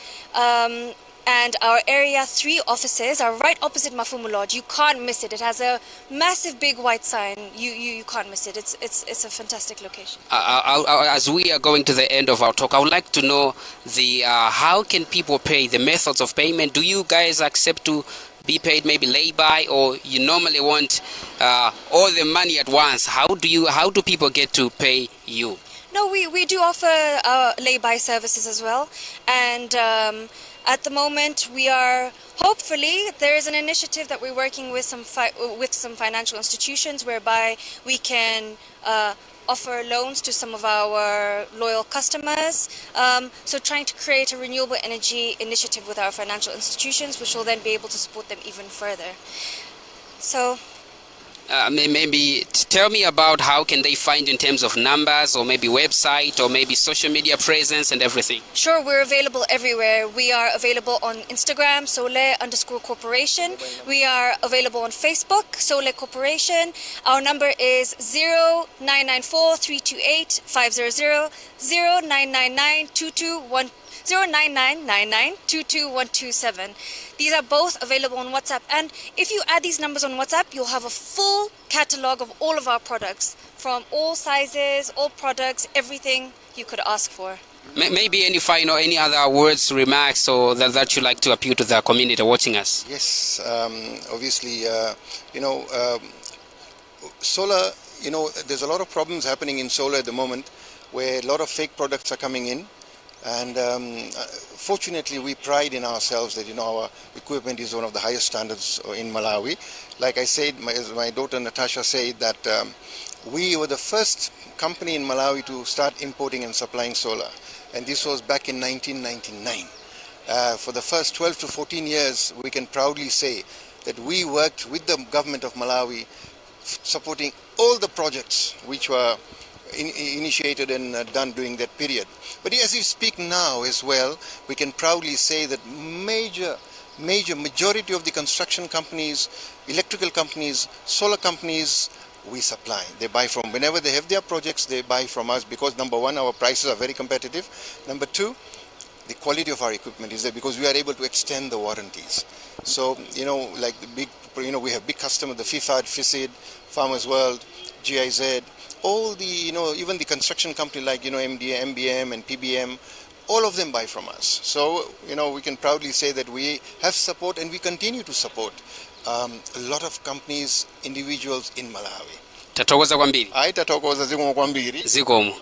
And our Area 3 offices are right opposite Mafumu Lodge. You can't miss it. It has a massive big white sign. You can't miss it. It's a fantastic location.
As we are going to the end of our talk, I would like to know the how can people pay, the methods of payment. Do you guys accept to be paid maybe lay by, or you normally want all the money at once? How do people get to pay you?
No, we do offer lay-by services as well. And at the moment, we are hopefully, there is an initiative that we're working with some financial institutions whereby we can offer loans to some of our loyal customers. So trying to create a renewable energy initiative with our financial institutions, which will then be able to support them even further. So
Maybe tell me about how can they find you in terms of numbers or maybe website or maybe social media presence and everything.
Sure, we're available everywhere. We are available on Instagram, Sole_corporation. We are available on Facebook, Sole Corporation. Our number is 0994 328 500, 0999 221 09999 22127. These are both available on WhatsApp. And if you add these numbers on WhatsApp, you'll have a full catalog of all of our products from all sizes, all products, everything you could ask for.
Maybe any final, any other words, remarks, or that you like to appeal to the community watching us?
Yes, obviously, solar, there's a lot of problems happening in solar at the moment where a lot of fake products are coming in. And fortunately, we pride in ourselves that our equipment is one of the highest standards in Malawi. Like I said, as my daughter Natasha said, that we were the first company in Malawi to start importing and supplying solar. And this was back in 1999. For the first 12 to 14 years, we can proudly say that we worked with the government of Malawi, supporting all the projects which were initiated and done during that period. But as we speak now as well, we can proudly say that major majority of the construction companies, electrical companies, solar companies, we supply. They buy from, whenever they have their projects, they buy from us because, number one, our prices are very competitive. Number two, the quality of our equipment is there because we are able to extend the warranties. So, like the big, we have big customers, the FIFAD, FISID, Farmers World, GIZ, all the, even the construction company like, MDA, MBM and PBM, all of them buy from us. So, we can proudly say that we have support and we continue to support a lot of companies, individuals in Malawi.
Tathokoza kwambiri.
Ayi, tathokoza, zikomo kwambiri.
Zikomo.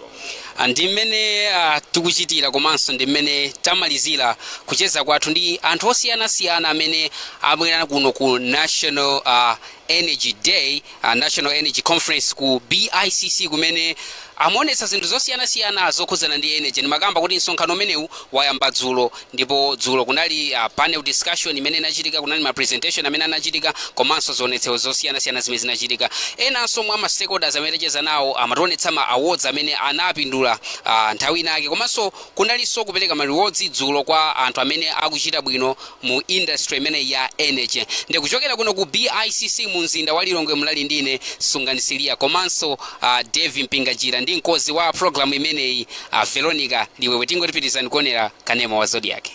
Ndi mmene tikuchitira komanso ndi mmene tamalizira kucheza kwathu ndi anthu osiyanasiyana amene abwera kuno ku National Energy Day, National Energy Conference ku BICC, kumene amaonetsa zinthu zosiyanasiyana zokhudzana ndi energy. Ndimakamba kuti msonkhano umenewu wayamba dzulo, ndipo dzulo kunali panel discussion imene inachitika, kunali ma presentation amene anachitika, komanso zionetsero zosiyanasiyana zimene zinachitika. Enanso mwa ma stakeholders amene tacheza nawo amationetsa ma awards amene anapindula nthawi inake, komanso kunalinso kupereka ma rewards dzulo kwa anthu amene akuchita bwino mu industry imene ya energy. Ndikuchokera kuno ku BICC mu mzinda wa Lilongwe, mulali ndine Sunganisilia komanso Devi Mpingajira ndi mkonzi wa program imeneyi, Veronica Liwewe. Tingotipitizani kuonera kanema wa Zodiak.